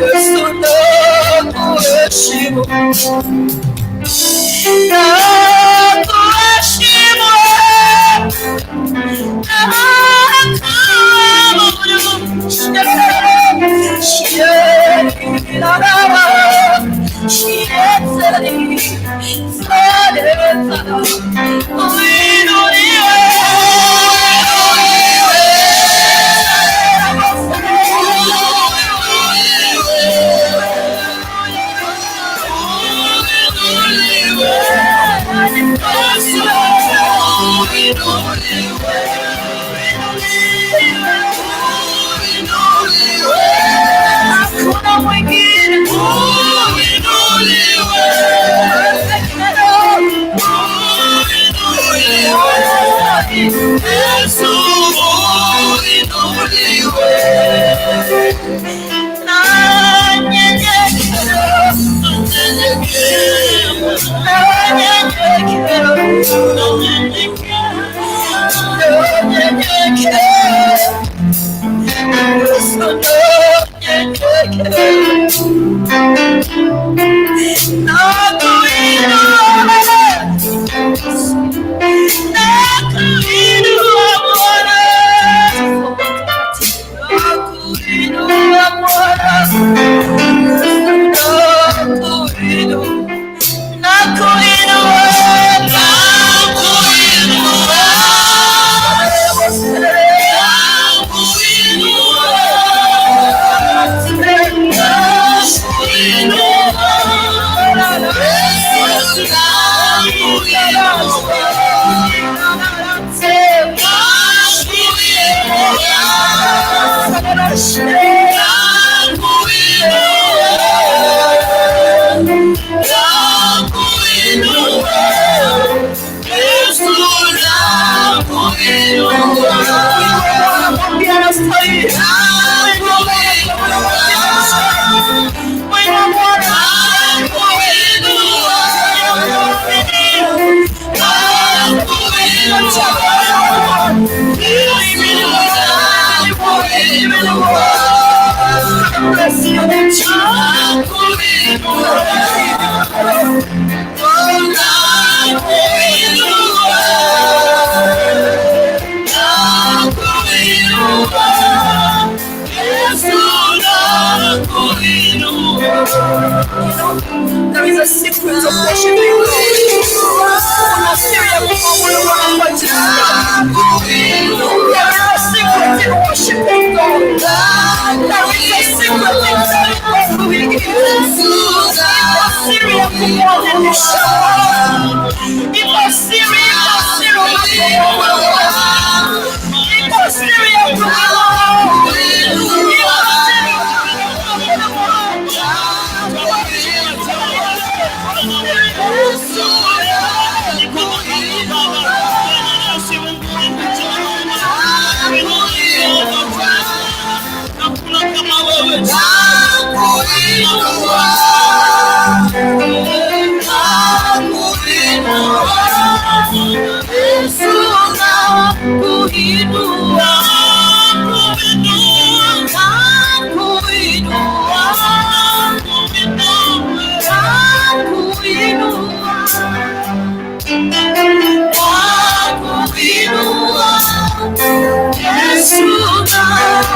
Yesu, nakuheshimu, nakuheshimu, Hakuna mwingine. There is a secret of worshiping God. Kuna siri ya kumwabudu Bwana kwa ajili yako. There is a secret in worshiping God. There is a secret in telling God who He is. Ipo siri ya kumwadhimisha Bwana. Ipo siri, ipo siri unapomwabudu Bwana. Ipo siri ya kumwabudu. Ipo siri ya kumwabudu Bwana.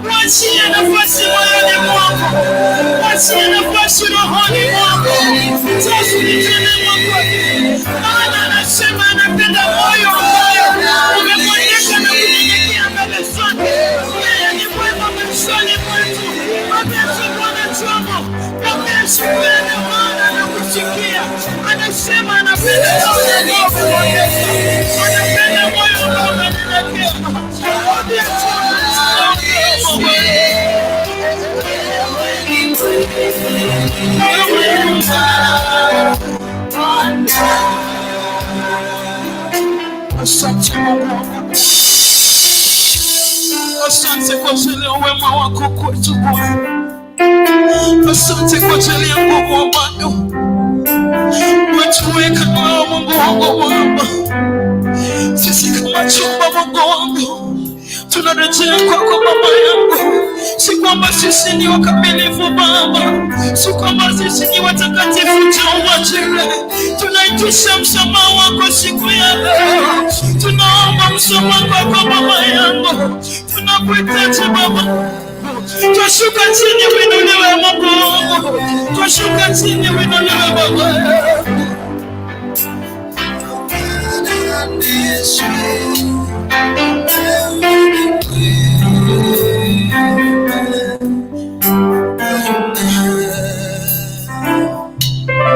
Mwachie nafasi moyoni mwako, mwachie nafasi rohoni mwako, tafuteni mwako. Maana anasema anapenda moyo ambayo umemwonyesha na kunyenyekea mbele zake. Yeye ni mwema maishani mwetu, amesema na chombo, amesema maana anakusikia. Anasema anapenda moyo ambao umemwonyesha, anapenda moyo ambao umenyenyekea. Asante Mungu wangu, asante kwa ajili ya wema wako kwetu Bwana, asante kwa ajili ya nguvu ambayo umetuweka nayo Mungu wangu Baba. Sisi kama chumba Mungu wangu tunarejea kwako Baba yangu, si kwamba sisi ni wakamilifu Baba, si kwamba sisi ni watakatifu. Jehova Jireh, tunaitisha msamaha wako siku ya leo, tunaomba msamaha kwako Baba yangu, tunakuhitaji Baba. Twashuka chini uinuliwe Mungu wangu, twashuka chini uinuliwe Baba yangu.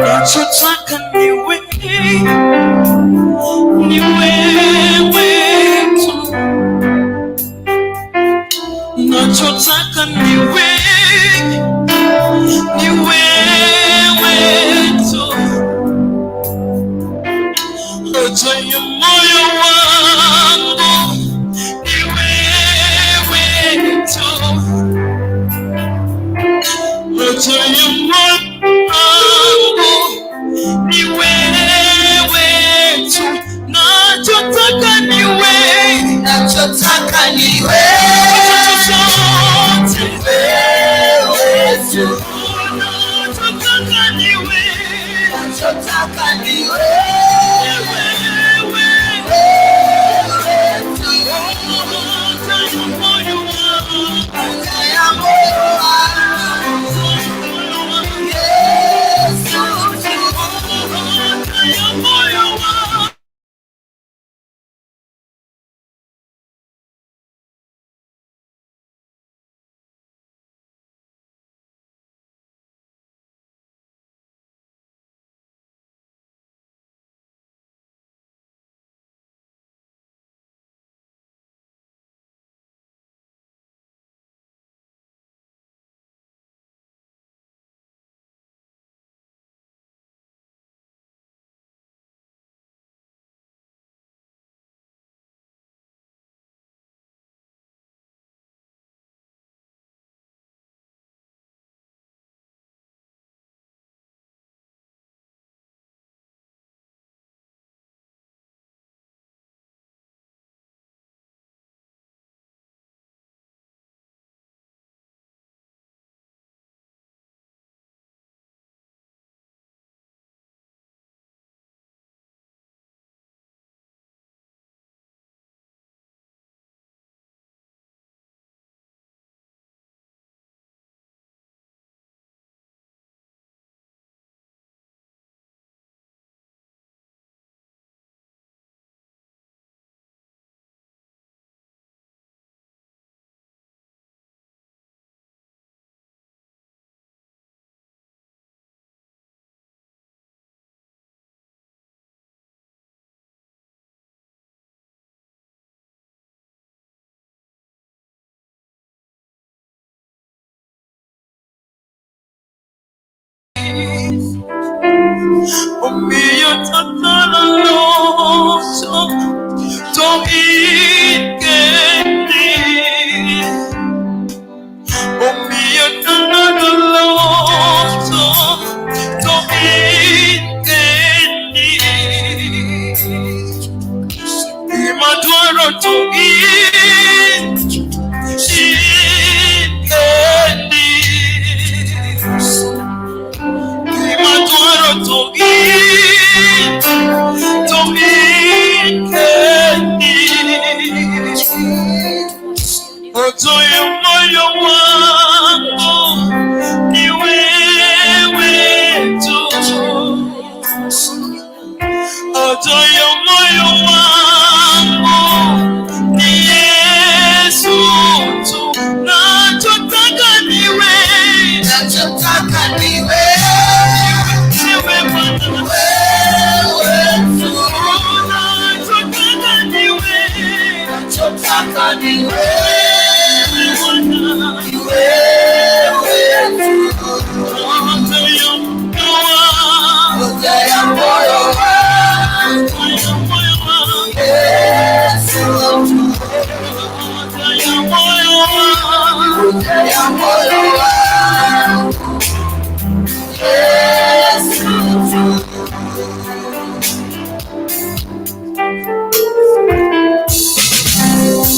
Nachotaka ni wewe, ni wewe tu. Nachotaka ni wewe, ni wewe tu. Haja ya moyo wangu ni wewe tu. Haja ya moyo wangu ni wewe tu. Nachotaka ni wewe, Nachotaka ni wewe, chochote wewe tu. Nachotaka ni wewe, Nachotaka ni wewe, wewe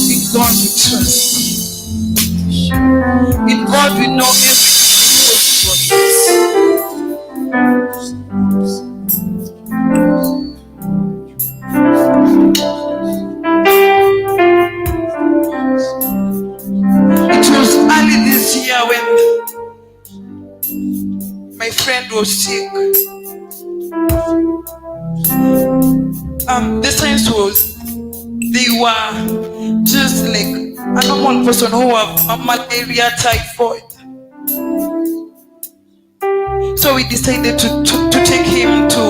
In God we trust. In God we know everything is possible for us. It was early this year when my friend was sick. The signs was they were just like a normal person who have a malaria, typhoid. So we decided to take him to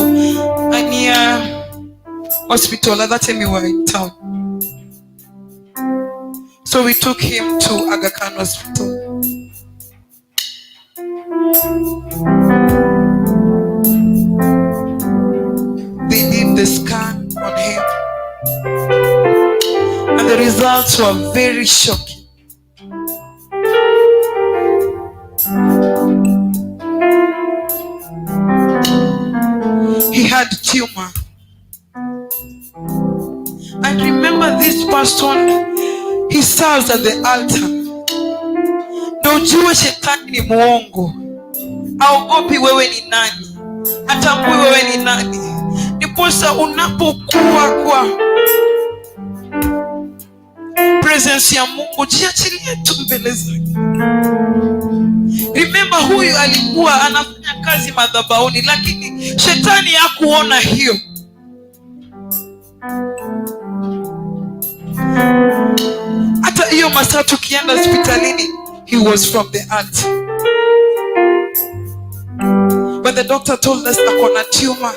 a near hospital. At that time we were in town. So we took him to Aga Khan Hospital. They did the scan on him, and the results were very shocking. He had tumor. And remember, this person, he serves at the altar. Ndio ujue shetani ni muongo, haogopi wewe ni nani, hatambui wewe ni nani. Ndiposa unapokuwa kwa presence ya Mungu, jiachilie tu mbele zake. Remember, huyu alikuwa anafanya kazi madhabahuni, lakini shetani hakuona hiyo. Hata hiyo masaa tukienda hospitalini, he was from the altar. When the doctor told us ako na tumor,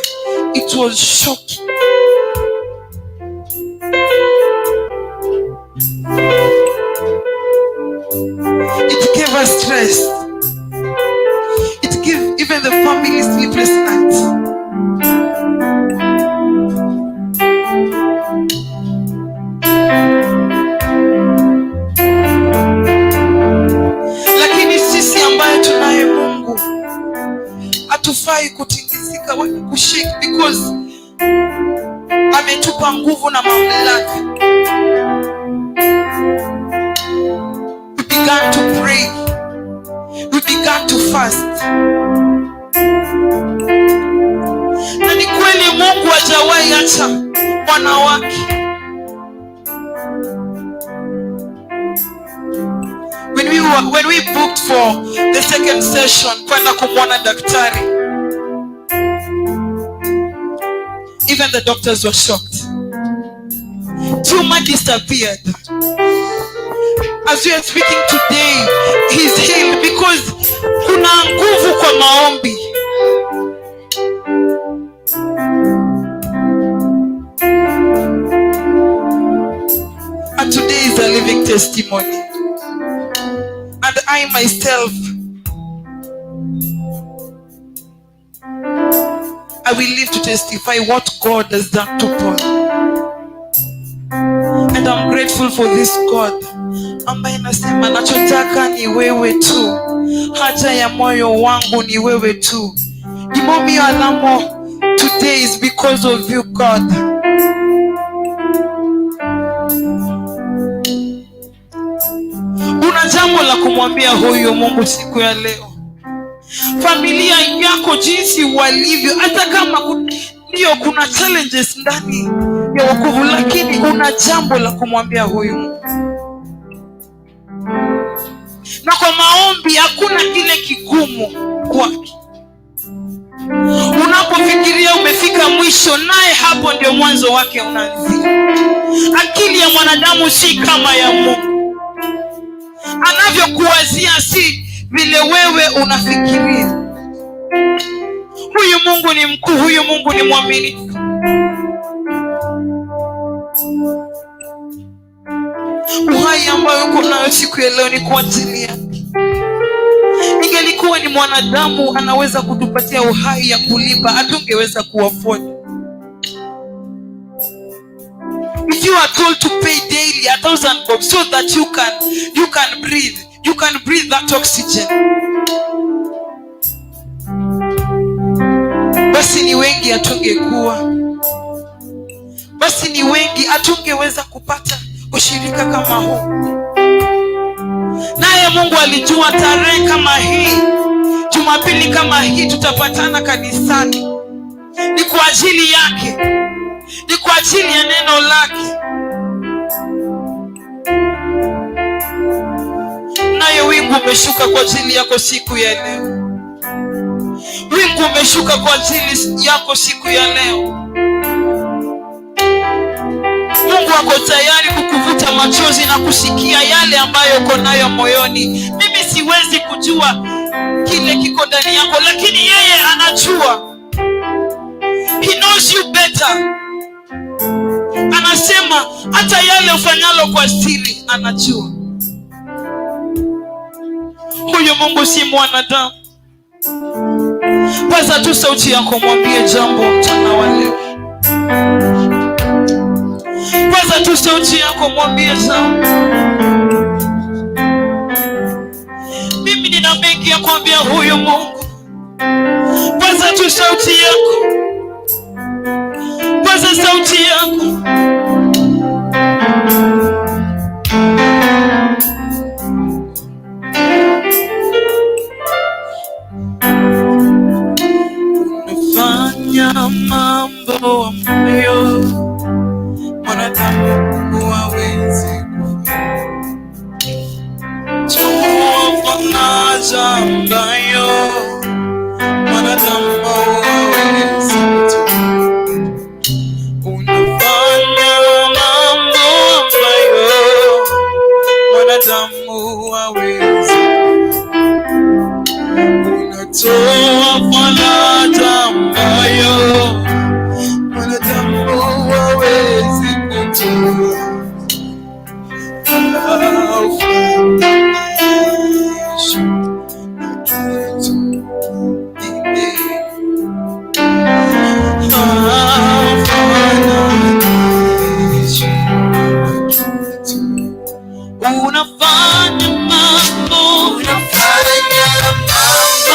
it was shocking. It gave us stress. It gave even the family sleepless nights. Lakini sisi ambaye tunaye Mungu hatufai kutingizika wala kushake, because ametupa nguvu na mamlaka. We began to pray. We began to fast. Na ni kweli Mungu hajawahi acha mwana wake. When we booked for the second session kwenda kumwona daktari, even the doctors were shocked. Tumor disappeared. As we are speaking today, he's healed, because kuna nguvu kwa maombi. And today is a living testimony. And I myself, I will live to testify what God has done to Paul. And I'm grateful for this God ambaye nasema, nachotaka ni wewe tu, haja ya moyo wangu ni wewe tu. Gimomiyo alamo today is because of you, God. Una jambo la kumwambia huyu Mungu siku ya leo. Familia yako jinsi walivyo, hata kama ndio kuna challenges ndani ya wokovu, lakini una jambo la kumwambia huyu Mungu. Na kwa maombi hakuna kile kigumu kwake. Unapofikiria umefika mwisho, naye hapo ndio mwanzo wake unaanzia. Akili ya mwanadamu si kama ya Mungu. Anavyokuwazia si vile wewe unafikiria. Huyu Mungu ni mkuu, huyu Mungu ni mwaminifu. Uhai ambayo uko nayo siku ya leo ni kwa ajili yake. Ingelikuwa ni mwanadamu anaweza kutupatia uhai ya kulipa, hatungeweza kuafford. If you are told to pay daily 1,000 bob so that you can breathe, you can breathe that oxygen. Basi ni wengi hatungekuwa. Basi ni wengi hatungeweza kupata ushirika kama huu. Naye Mungu alijua tarehe kama hii, Jumapili kama hii tutapatana kanisani. Ni kwa ajili yake, ni kwa ajili ya neno lake. Naye wingu umeshuka kwa ajili yako siku ya leo. Wingu umeshuka kwa ajili yako siku ya leo. Mungu ako tayari kukuvuta machozi na kusikia yale ambayo uko nayo moyoni. Mimi siwezi kujua kile kiko ndani yako, lakini yeye anajua. He knows you better. Anasema hata yale ufanyalo kwa siri anajua. Huyu Mungu si mwanadamu. Paza tu sauti yako, mwambie jambo mchana wa leo. Paza tu sauti yako, mwambie jambo. Mimi nina mengi ya kuambia huyu Mungu. Paza tu sauti yako, paza sauti yako. Unafanya mambo ambayo mwanadamu hawezi kufanya. Toa faraja ambayo mwanadamu hawezi kutoa. Unafanya mambo ambayo mwanadamu hawezi. Unatoa faraja ambayo mwanadamu hawezi kutoa. Haufananishwi na kitu kingine. Haufananishwi na kitu. Unafanya mambo, Unafanya mambo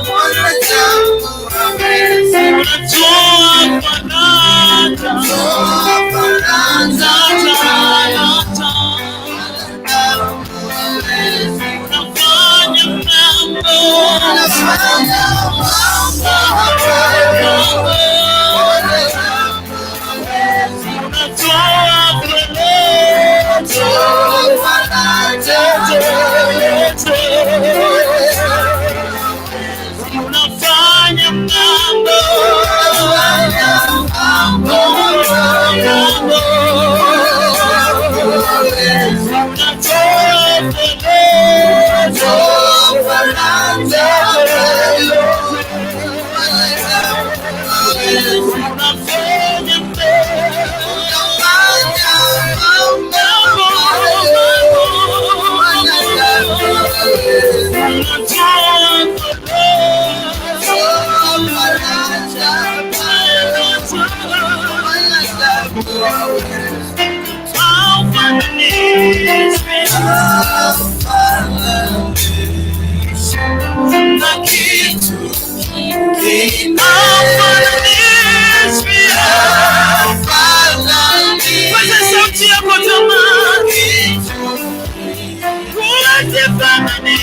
mwanadamu hawezi. Unatoa faraja, Toa faraja faraja. Mwanadamu hawezi. Unafanya mambo, Unafanya mambo ambayo mwanadamu hawezi. Unatoa faraja, Toa faraja Unafanya mambo, Unafanya mambo ambayo mwanadamu hawezi. Unatoa faraja, Toa faraja ambayo mwanadamu hawezi. Unafanya mambo, Unafanya Haufananishwi na kitu kingine. Haufananishwi. Paza sauti yako jamani, hufananishwi.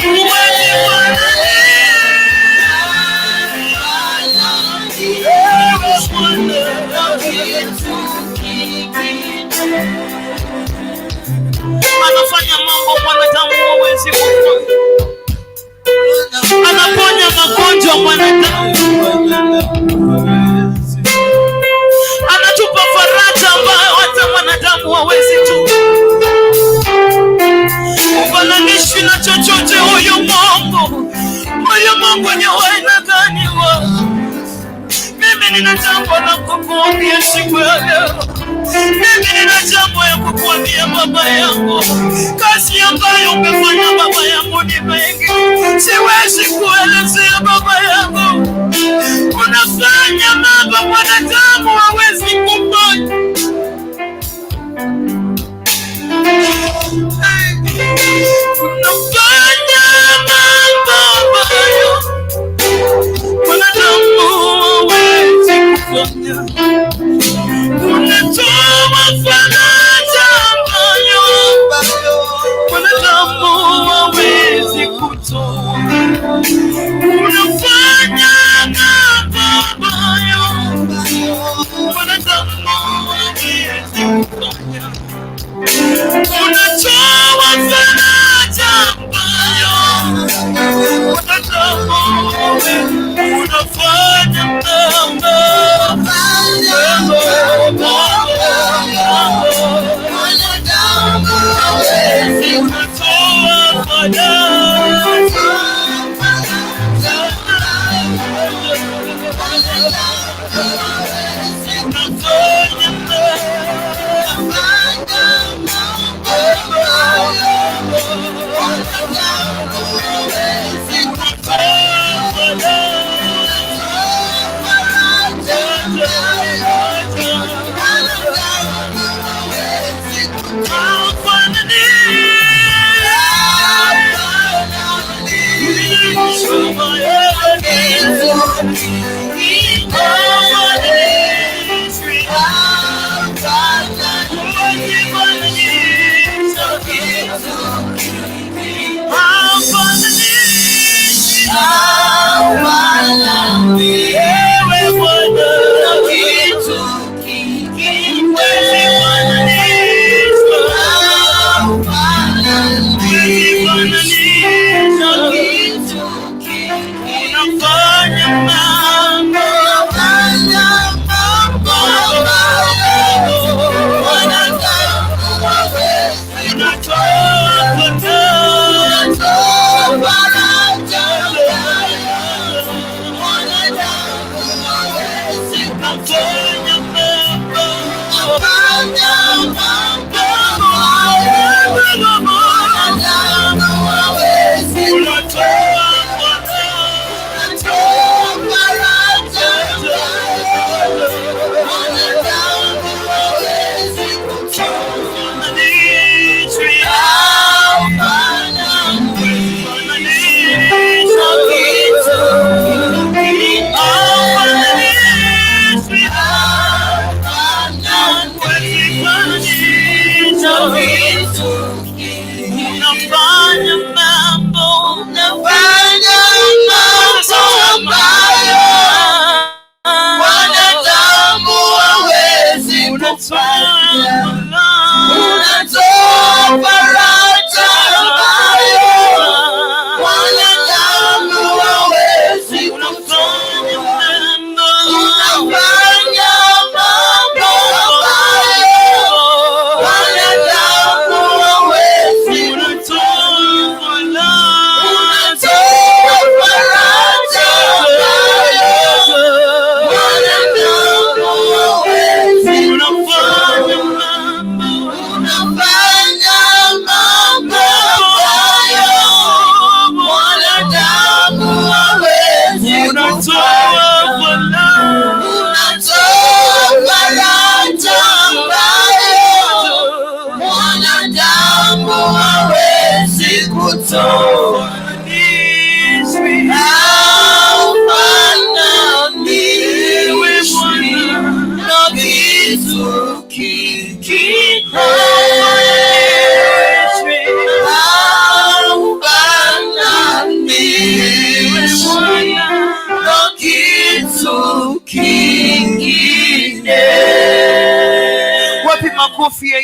Wewe Baba, Anafanya mambo mwanadamu hawezi kufanya, anaponya magonjwa mwanadamu, anatupa faraja ambayo hata mwanadamu hawezi tu. Hufananishwi na chochote huyu Mungu. Huyu Mungu ni wa aina gani? Wa mimi nina jambo la kukuambia siku ya leo. Mimi nina jambo ya kukuambia baba yangu. Kazi ambayo umefanya baba yangu ni mengi, siwezi kuelezea baba yangu. Unafanya mambo mwanadamu hawezi kufanya. Unafanya mambo ambayo mwanadamu hawezi kufanya. Unatoa faraja ambayo mwanadamu hawezi kutoa. Unafanya mambo ambayo mwanadamu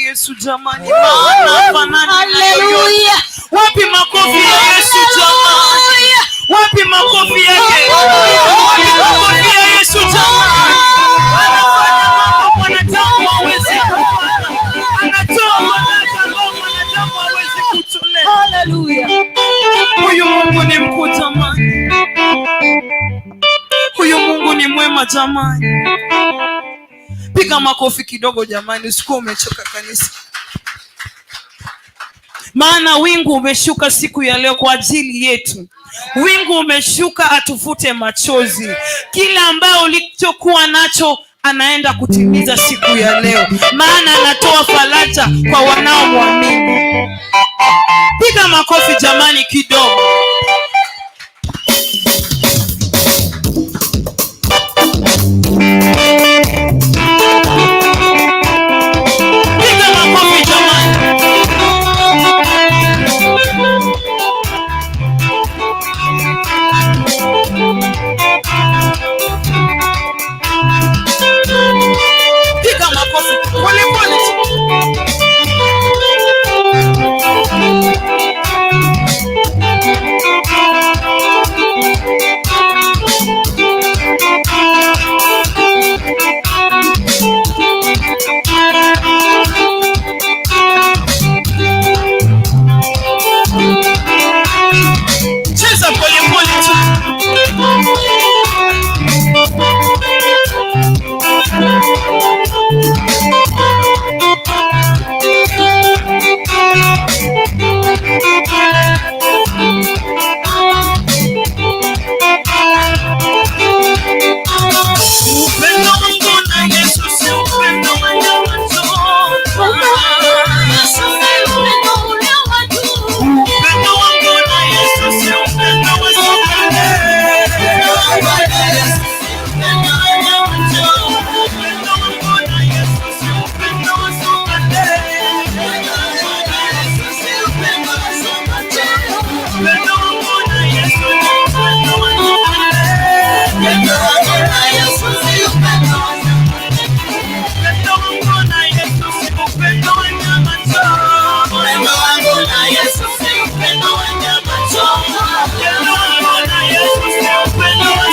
Yesu jamani, maana hafanani na yoyote. Wapi makofi ya Yesu jamani? Wapi makofi yake? Wapi makofi ya Yesu jamani? Anafanya mambo mwanadamu hawezi kufanya. Anatoa baraka ambao mwanadamu hawezi kutolea. Huyu Mungu ni mkuu jamani. Huyu Mungu ni mwema jamani. Piga makofi kidogo jamani, usikuwa umechoka kanisa. Maana wingu umeshuka siku ya leo kwa ajili yetu. Wingu umeshuka atufute machozi. Kila ambayo ulichokuwa nacho anaenda kutimiza siku ya leo, maana anatoa faraja kwa wanaomwamini. Piga makofi jamani kidogo. Piga makofi jamani. Piga makofi pole pole. Cheza pole pole tu. Upendo wangu na Yesu si upendo wa nyama choma. Upendo wangu na Yesu si upendo wa sukari. Upendo wangu na Yesu si upendo wa sukari. Upendo wangu na Yesu ni upendo wa sukari. Upendo wangu na Yesu si upendo wa nyama choma. Upendo wangu na Yesu si upendo wa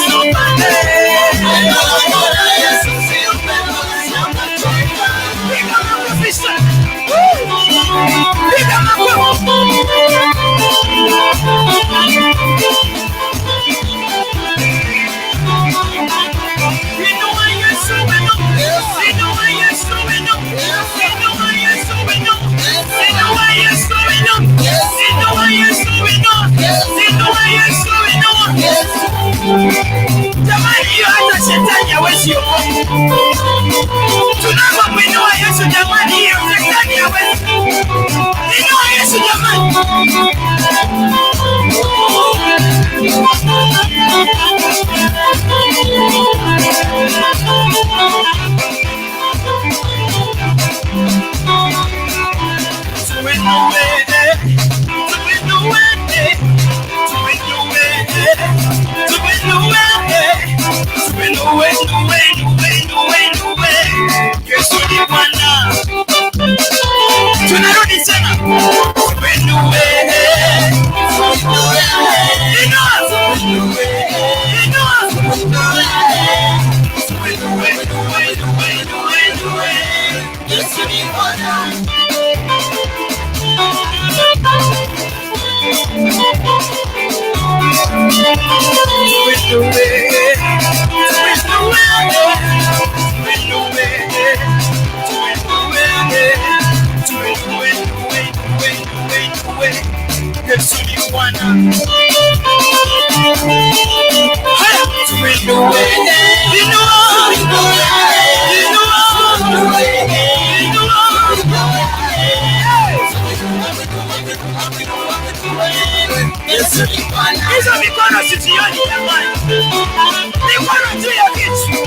sukari. Piga makofi sana. Piga makofi. Inua Yesu wenu. Inua Yesu wenu. Inua Yesu wenu. Inua Yesu wenu. Inua Yesu wenu. Inua Yesu wenu. Jamani, hiyo hata shetani hawezi okoka. Tunapomwinua Yesu jamani, hiyo shetani hawezi. Inua Yesu jamani. Tuinue, tuinue, tuinue, tuinue, tuinue, nue, nue, nue, nue. Yesu ni Bwana. Tunarudi tena. Tuinue, inua, inua. Tuinue, nue, nue, nue, nue. Yesu ni Bwana. Yesu ni Bwana. Haya, tuinue. Inua. Inua. Inua. Hizo mikono sizioni jamani. Mikono juu ya kichwa.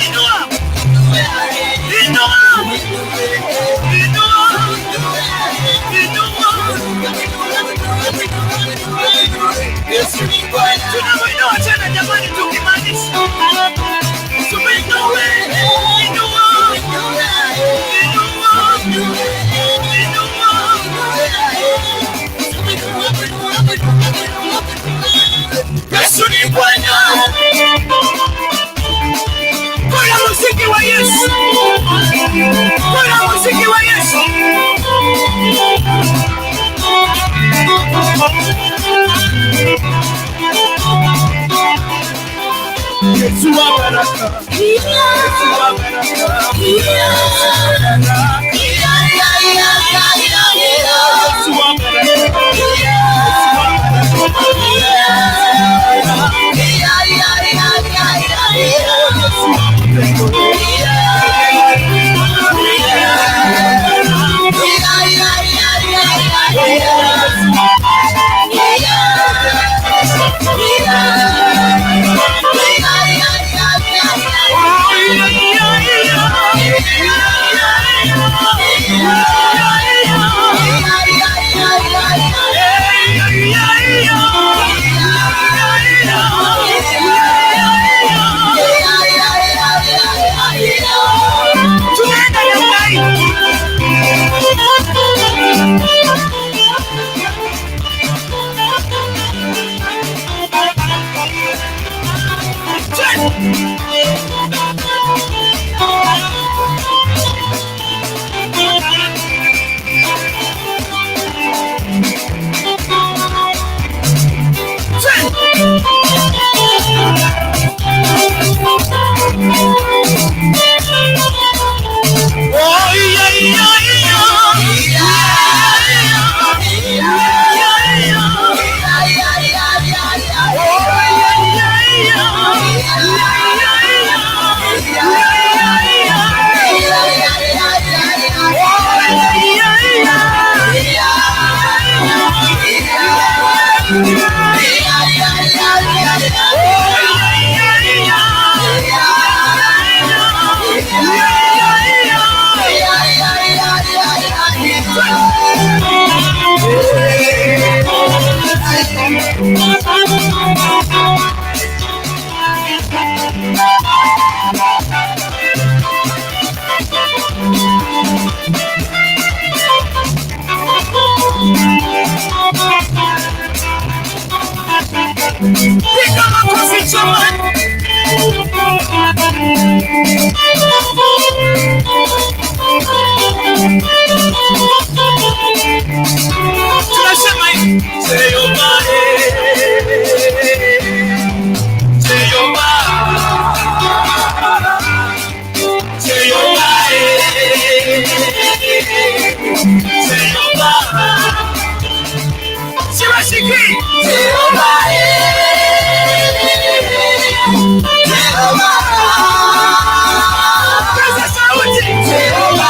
Inua. Inua. Inua. Inua. Tunamwinua tena jamani, tukimaanisha tuinue. baraka. Yesu wa baraka. Yesu wa baraka. Yesu wa baraka. Yesu wa Tunaenda namna hii. Oh, yeah, yeah, Piga makofi jamani. Tunasema hivi. Jehova, Jehova, Jehova, Jehova. Siwashiki. Jehova, Jehova. Paza sauti. Jehova,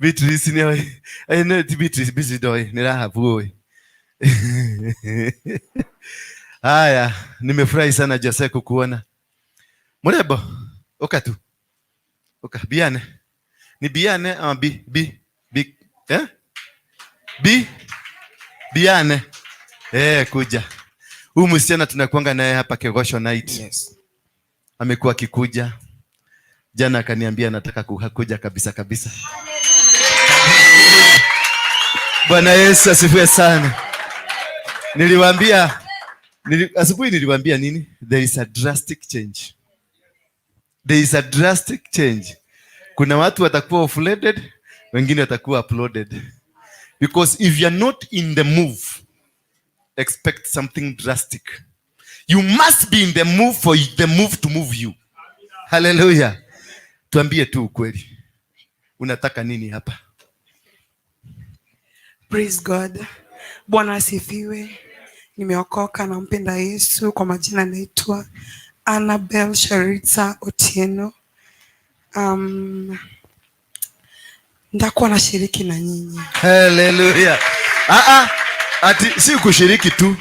Beatrice nĩ oĩ. No ti Beatrice, Beatrice ndoĩ, nĩ Rahabu ũĩ. Haya, nimefurahi sana Jose kukuona. Murembo, uka tu. Uka, Biane. Ni Biane ama B B B eh? B Biane. Kuja. Huyu msichana tunakuanga naye hapa Kegosho Night. Yes. Amekuwa akikuja. Jana akaniambia anataka kuja kabisa kabisa. Bwana Yesu asifiwe sana. Niliwaambia asubuhi niliwaambia nini? There is a drastic change. There is a drastic change. Kuna watu watakuwa offloaded, wengine watakuwa uploaded. Because if you are not in the move, expect something drastic. You must be in the move for the move to move you. Hallelujah. Tuambie tu ukweli. Unataka nini hapa? Praise God. Bwana asifiwe. Nimeokoka, nampenda Yesu. Kwa majina naitwa Annabel Sharita Otieno. Nitakuwa nashiriki na nyinyi. Hallelujah. Ati si kushiriki tu.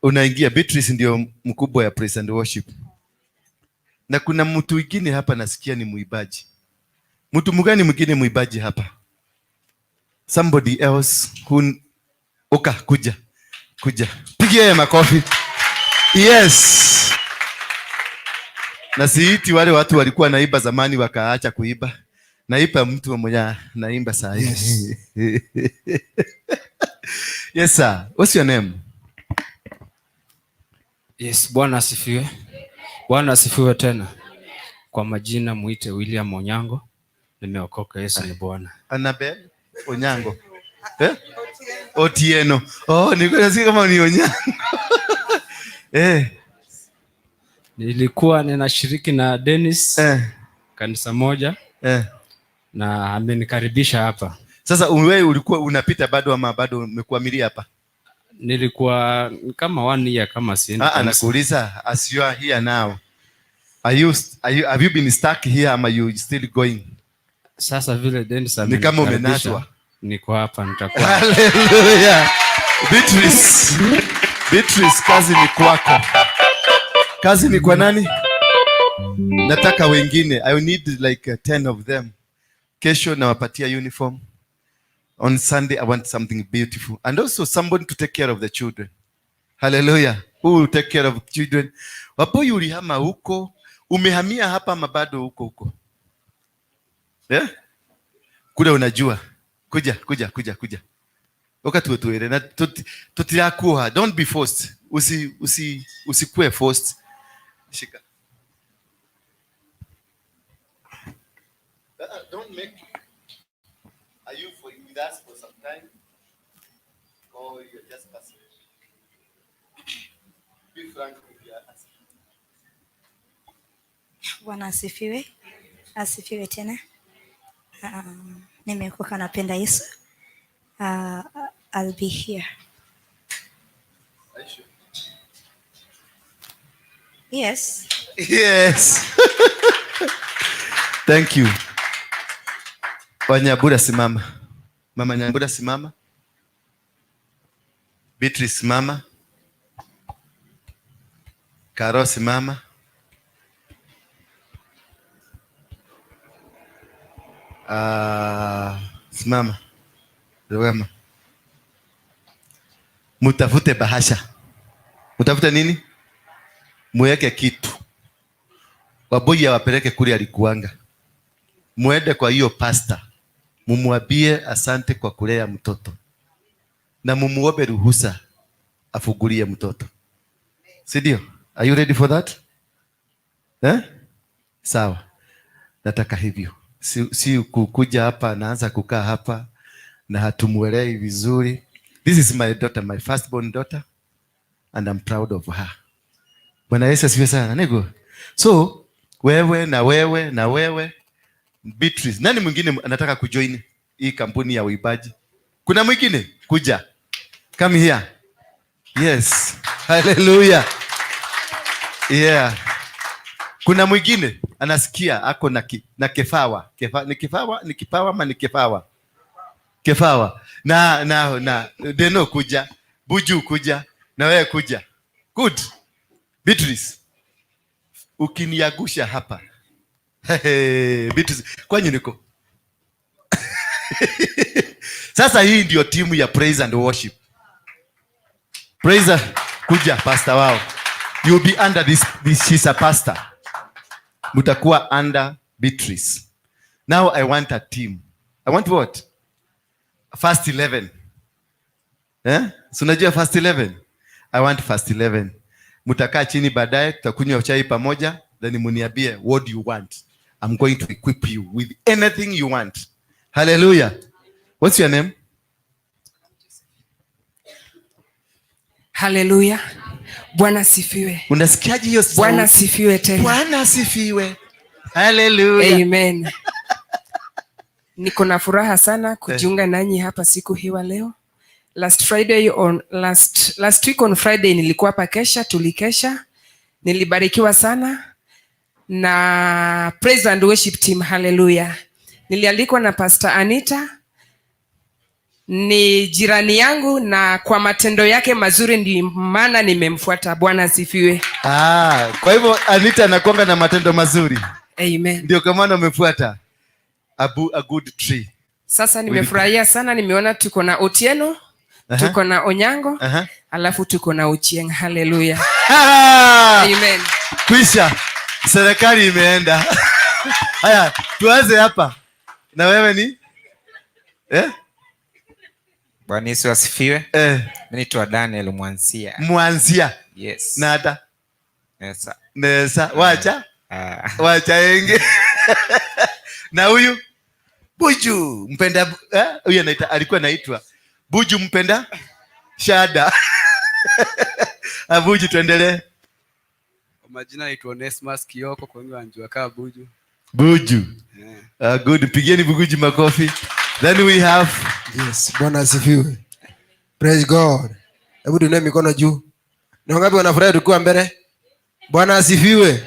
Unaingia. Beatrice ndio mkubwa ya praise and worship. Na kuna mtu mwingine hapa nasikia ni muibaji. Mtu mgani mwingine muibaji hapa? Somebody else who Oka, kuja. Kuja. Pigia yeye makofi. Yes. Na siiti wale watu walikuwa naimba zamani wakaacha kuimba. Naipa mtu mmoja naimba saa hii. Yes. Yes sir. What's your name? Yes, Bwana asifiwe. Bwana asifiwe tena. Kwa majina muite William Onyango. Nimeokoka, Yesu ni Bwana. Annabel Onyango. Eh? Otieno. Oh, nilikuwa nasikia kama ni Onyango. Nilikuwa ninashiriki na Dennis kanisa moja. Na amenikaribisha hapa. Sasa wewe ulikuwa unapita bado ama bado umekuamilia hapa? Nilikuwa kama 1 year kama siendi kanisa. Nakuuliza, as you are here now, have you been stuck here ama you still going? Sasa vile Dennis Ni kama amenikaribisha, umenaswa. niko hapa, nitakuwa. Hallelujah. Beatrice. Beatrice, kazi ni kwako. Kazi ni kwa nani? Nataka wengine. I need like 10 of them. Kesho nawapatia uniform. On Sunday I want something beautiful. And also somebody to take care of the children. Hallelujah. Who will take care of children? Wapo ulihama huko, umehamia hapa ama bado huko huko? Yeah? Kule unajua. Kuja, kuja, kuja, kuja. Wakati tuere na tutirakuha. Don't be forced. Usikue forced. Shika. Don't make. Are you for with us for some time? Or you're just passing? Be frank with your answer. Bwana asifiwe. Asifiwe tena. Nimeokoka, napenda Yesu. I'll be here. Are you sure? Yes. Yes. Thank you. Wanyabura simama. Mama Nyambura simama. Beatrice simama. Karo simama. Simama. Rwema. Mutafute bahasha. Mutafute nini? Muweke kitu. Waboyi awapeleke kule alikuanga. Muende kwa hiyo pastor. Mumuambie asante kwa kulea mtoto. Na mumuombe ruhusa afungulie mtoto. Si ndio? Are you ready for that? Sawa. Nataka hivyo. Si kukuja hapa naanza kukaa hapa na hatumuelewi vizuri. This is my daughter, my firstborn daughter, and I'm proud of her. Bwana Yesu asifiwe sana. Nego. So, wewe na wewe na wewe Beatrice, nani mwingine anataka kujoin hii kampuni ya uibaji? Kuna mwingine? Kuja. Come here. Yes. Hallelujah. Yeah. Kuna mwingine? Anasikia ako na kefawa. Ni kifawa, ni kipawa ama ni kefawa? Kefawa. Na Deno kuja, Buju kuja, na wewe kuja. Good. Beatrice. Ukiniagusha hapa. Hey, Beatrice, kwanyu niko. Sasa hii ndio timu ya praise and worship. Praise kuja pastor wao. You'll be under this, she's a pastor. Mutakuwa under Beatrice. Now I want a team. I want what? First 11. Eh? So unajua first 11? I want first 11. Mutakaa chini baadaye, tutakunywa chai pamoja, then muniambie what do you want. I'm going to equip you with anything you want. Hallelujah. What's your name? Hallelujah. Bwana sifiwe. Unasikiaje hiyo sauti? Bwana sifiwe tena. Bwana sifiwe. Hallelujah. Amen. Niko na furaha sana kujiunga nanyi hapa siku hii wa leo. Last Friday on last last week on Friday nilikuwa hapa kesha, tulikesha. Nilibarikiwa sana na praise and worship team. Hallelujah. Nilialikwa na Pastor Anita, ni jirani yangu, na kwa matendo yake mazuri ndi maana nimemfuata. Bwana asifiwe. Ah, kwa hivyo Anita anakuanga na matendo mazuri. Amen. Ndio kwa maana umefuata a good tree. Sasa nimefurahia sana, nimeona tuko na Otieno, tuko na Onyango, alafu tuko na Ochieng. Hallelujah. Amen. Kwisha. Serikali imeenda. Haya, tuanze hapa. Na wewe ni? Eh? Bwana Yesu asifiwe. Mimi naitwa Daniel Mwanzia. Mwanzia. Yes. Nada. Nesa. Nesa. Wacha. Wacha enge. Na huyu Buju mpenda, huyu anaita, alikuwa anaitwa Buju mpenda Shada. Abuju, tuendelee. Kwa majina naitwa Onesmus Kioko, kwa wengi wanajua kama Buju. Buju. Yeah. Good, pigieni Buju makofi. Then we have Yes, Bwana asifiwe. Praise God. Hebu tuinue mikono juu. Ni wangapi wanafurahi tukiwa mbele? Bwana asifiwe.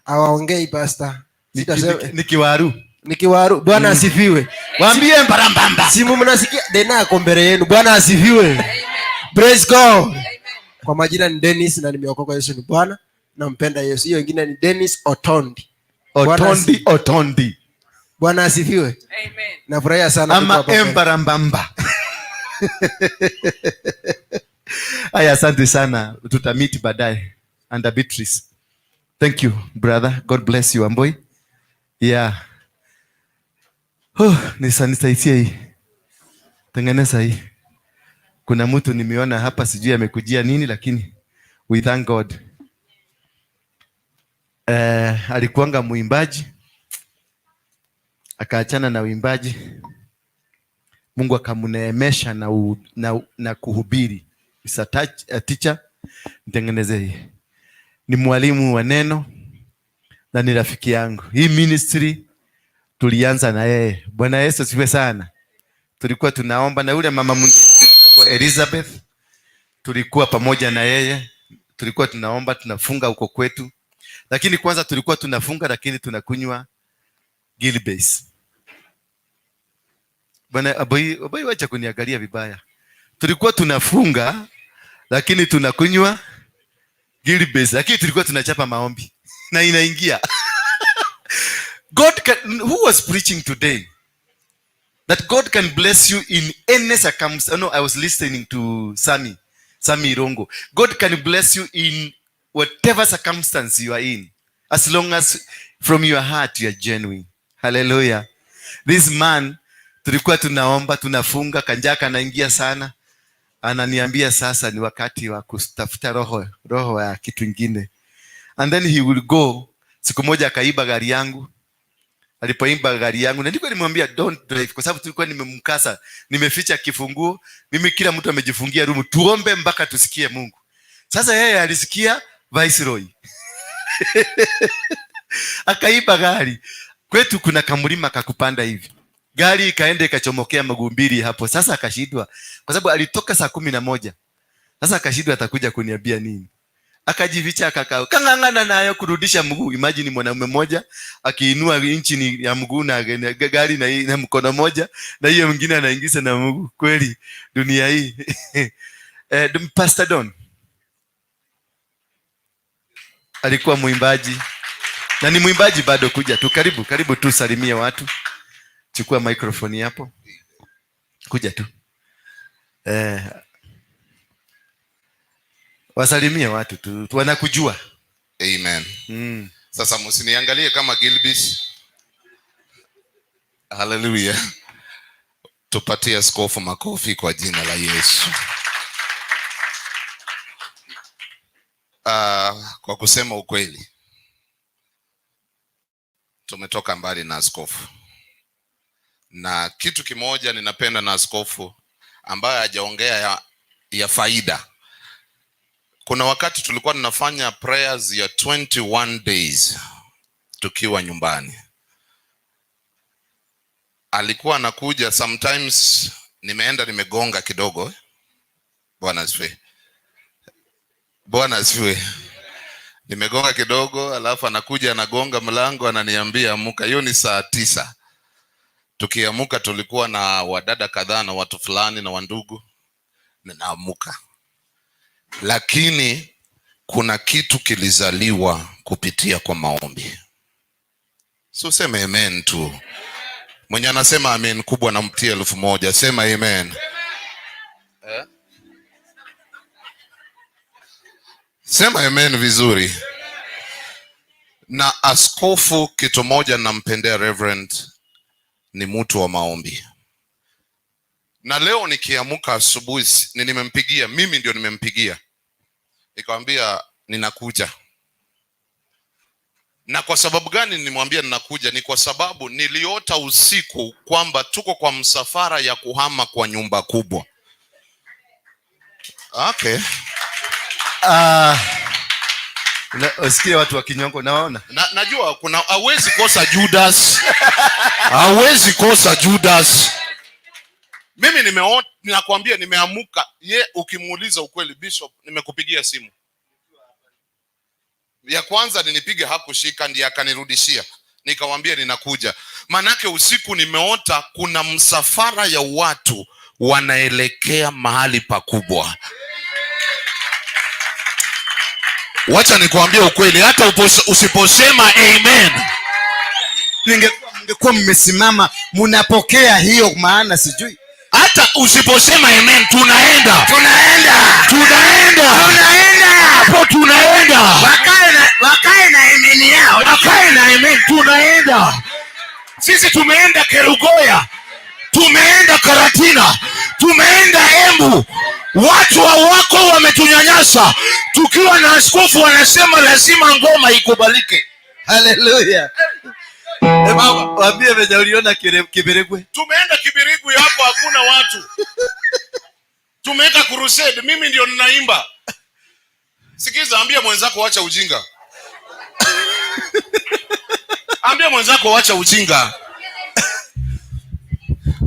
Hawaongei pastor. Ni kiwaru. Ni kiwaru. Bwana asifiwe. Waambie mbarambamba. Simu mnasikia Dena ako mbele yenu. Bwana asifiwe. Praise God. Kwa majina ni Dennis na nimeokoka, Yesu ni Bwana. Nampenda Yesu. Hiyo ingine ni Dennis Otondi. Otondi, Otondi. Bwana asifiwe. Amen. Nafurahia sana ama kuwa hapa. Embarambamba. Aya, asante sana. Tutamiti baadaye. Under Beatrice. Thank you, brother. God bless you, Amboi. Yeah. Oh, nisaitie hii. Tengeneza hii. Kuna mtu nimeona hapa sijui amekujia nini, lakini we thank God. Alikuanga muimbaji. Akaachana na uimbaji. Mungu akamneemesha na kuhubiri. Is a teacher. Nitengeneze hii. Ni mwalimu wa neno na ni rafiki yangu. Hii ministry tulianza na yeye. Bwana Yesu asifiwe sana. Tulikuwa tunaomba na yule mama mwingine Elizabeth, tulikuwa pamoja na yeye. Tulikuwa tunaomba, tunafunga huko kwetu. Lakini kwanza tulikuwa tunafunga lakini tunakunywa Gilbase. Bwana Aboi, wacha kuniangalia vibaya. Tulikuwa tunafunga lakini tunakunywa Gilbase, lakini tulikuwa tunachapa maombi na inaingia. God can, who was preaching today that God can bless you in any circumstance. No, I was listening to Sami Irongo. God can bless you in whatever circumstance you are in, as long as from your heart you are genuine. Hallelujah. This man, tulikuwa tunaomba, tunafunga, kanjaka anaingia sana. Ananiambia sasa ni wakati wa kutafuta roho ya kitu kingine. And then he will go. Siku moja akaiba gari yangu. Alipoiba gari yangu, na nilikuwa nimemwambia don't drive, kwa sababu tulikuwa nimemkasa, nimeficha kifunguo. Mimi kila mtu amejifungia room, tuombe mpaka tusikie Mungu. Sasa yeye alisikia Viceroy. Akaiba gari. Kwetu kuna kamlima kakupanda hivi. Gari ikaenda ikachomokea mguu mbili hapo. Sasa akashindwa. Kwa sababu alitoka saa 11. Sasa akashindwa atakuja kuniambia nini. Akajificha akakaa. Kang'ang'ana nayo kurudisha mguu. Imagine mwanamume mmoja akiinua injini ya mguu na gari na mkono moja na hiyo mwingine anaingiza na mguu. Kweli dunia hii. Pastor Don alikuwa mwimbaji na ni mwimbaji bado. Kuja tu karibu, karibu tu salimie watu. Chukua microphone hapo. Kuja tu. Wasalimie watu tu, wanakujua. Amen. Sasa msiniangalie kama Gilbis. Hallelujah. Tupatie askofu makofi kwa jina la Yesu. Kwa kusema ukweli, tumetoka mbali na askofu. Na kitu kimoja ninapenda na askofu ambaye hajaongea ya faida. Kuna wakati tulikuwa tunafanya prayers ya 21 days tukiwa nyumbani. Alikuwa anakuja sometimes, nimeenda nimegonga kidogo. Bwana asifiwe. Bwana asifiwe. Nimegonga kidogo, alafu anakuja anagonga mlango ananiambia amuka. Hiyo ni saa 9. Tukiamuka tulikuwa na wadada kadhaa na watu fulani na wandugu. Ninaamuka. Lakini kuna kitu kilizaliwa kupitia kwa maombi. So sema amen tu. Mwenye anasema amen kubwa namtia 1000. Sema amen. Sema amen vizuri. Na askofu kitu moja nampendea Reverend ni mtu wa maombi. Na leo nikiamka asubuhi nimempigia, mimi ndio nimempigia. Nikamwambia ninakuja. Na kwa sababu gani nimwambia ninakuja? Ni kwa sababu niliota usiku kwamba tuko kwa msafara ya kuhama kwa nyumba kubwa. Okay. Usikie watu wa Kinyongo naona. Najua kuna hawezi kosa Judas. Hawezi kosa Judas. Mimi ninakwambia nimeamuka. Ye ukimuuliza ukweli Bishop, nimekupigia simu. Ya kwanza nilipiga hakushika, ndiye akanirudishia. Nikamwambia ninakuja. Manake usiku nimeota kuna msafara ya watu wanaelekea mahali pakubwa. Wacha nikwambie ukweli, hata usiposema amen. Ningekuwa mmesimama mnapokea hiyo, maana sijui. Hata usiposema amen, tunaenda. Tunaenda. Tunaenda. Tunaenda. Hapo tunaenda. Wakae na amen yao. Wakae na amen, tunaenda. Sisi tumeenda Kerugoya, tumeenda Karatina, tumeenda Embu. Watu wako wametunyanyasa. Tukiwa na askofu wanasema lazima ngoma ikubalike. Hallelujah. Waambie venye uliona Kibirigwi. Tumeenda Kibirigwi hapo hakuna watu. Tumeweka crusade, mimi ndio ninaimba. Sikiza, ambia mwenzako acha ujinga. Ambia mwenzako acha ujinga.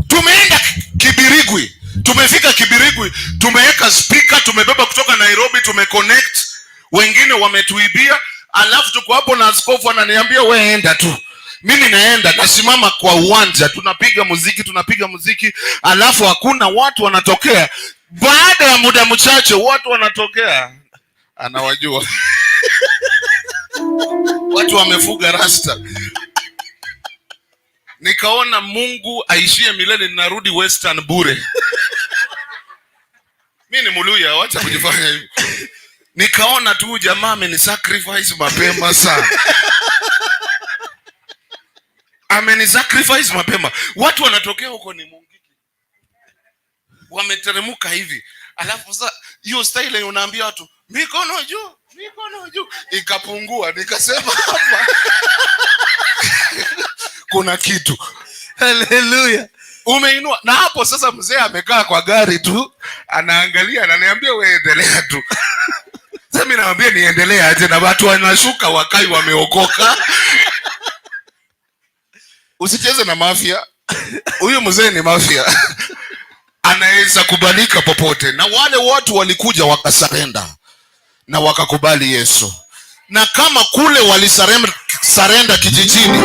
Tumeenda Kibirigwi. Tumefika Kibirigwi, tumeweka speaker, tumebeba kutoka Nairobi, tumeconnect. Wengine wametuibia, alafu tuko hapo na askofu ananiambia wewe enda tu. Mimi naenda, nasimama kwa uwanja, tunapiga muziki, tunapiga muziki, alafu hakuna watu wanatokea. Baada ya muda mchache watu wanatokea. Anawajua. Watu wamefuga rasta. Nikaona Mungu aishie milele, ninarudi Western bure. Mimi ni Mluya, wacha kujifanya hivyo. Nikaona tu jamaa amenisacrifice mapema sana. Amenisacrifice mapema. Watu wanatokea huko ni Mungiki. Wameteremka hivi. Alafu sasa hiyo style yenye unaambia watu mikono juu, mikono juu ikapungua, nikasema hapa kuna kitu. Hallelujah. Umeinua. Na hapo sasa mzee amekaa kwa gari tu, anaangalia, ananiambia wewe endelea tu. Sasa mimi naambia niendelee aje na watu wanashuka wakai wameokoka. Usicheze na mafia. Huyu mzee ni mafia. Anaweza kubalika popote. Na wale watu walikuja wakasarenda. Na wakakubali Yesu. Na kama kule walisarenda kijijini,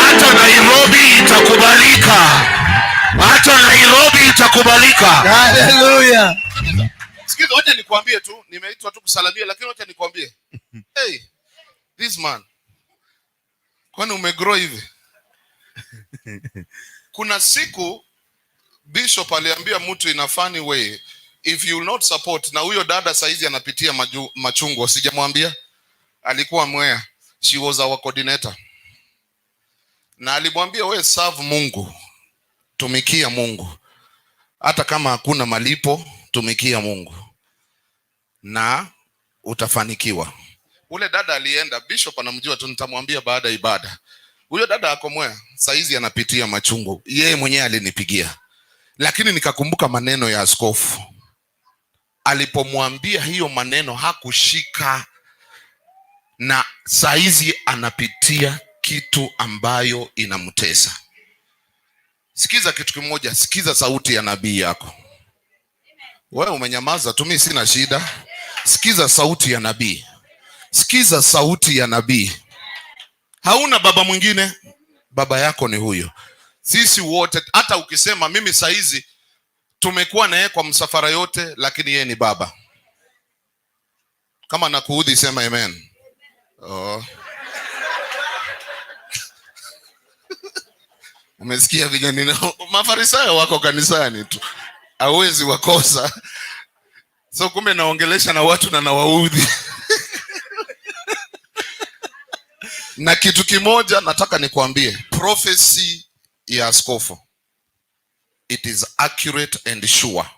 hata Nairobi itakubalika. Hata Nairobi itakubalika. Hallelujah. Sikiza, wacha nikwambie tu, nimeitwa tu kusalamia, lakini wacha nikwambie. Hey, this man. Kwani umegrow hivi? Kuna siku bishop aliambia mtu in a funny way, if you will not support, na huyo dada saizi anapitia machungu, sijamwambia, alikuwa Mwea, she was our coordinator, na alimwambia, we serve Mungu, tumikia Mungu, hata kama hakuna malipo, tumikia Mungu na utafanikiwa. Ule dada alienda, bishop anamjua tu, nitamwambia baada ya ibada. Huyo dada ako Mwea saizi anapitia machungu, yeye mwenyewe alinipigia, lakini nikakumbuka maneno ya askofu alipomwambia hiyo maneno, hakushika, na saizi anapitia kitu ambayo inamtesa. Sikiza kitu kimoja, sikiza sauti ya nabii yako. Wewe umenyamaza tu, mimi sina shida. Sikiza sauti ya nabii, sikiza sauti ya nabii. Hauna baba mwingine, baba yako ni huyo. Sisi wote, hata ukisema mimi saizi tumekuwa na yeye kwa msafara yote, lakini yeye ni baba. Kama nakuudhi sema amen. Oh. Umesikia vijana, Mafarisayo wako kanisani tu, hawezi wakosa. So kumbe naongelesha na watu na nawaudhi. Na kitu kimoja nataka nikwambie, prophecy ya askofu, it is accurate and sure.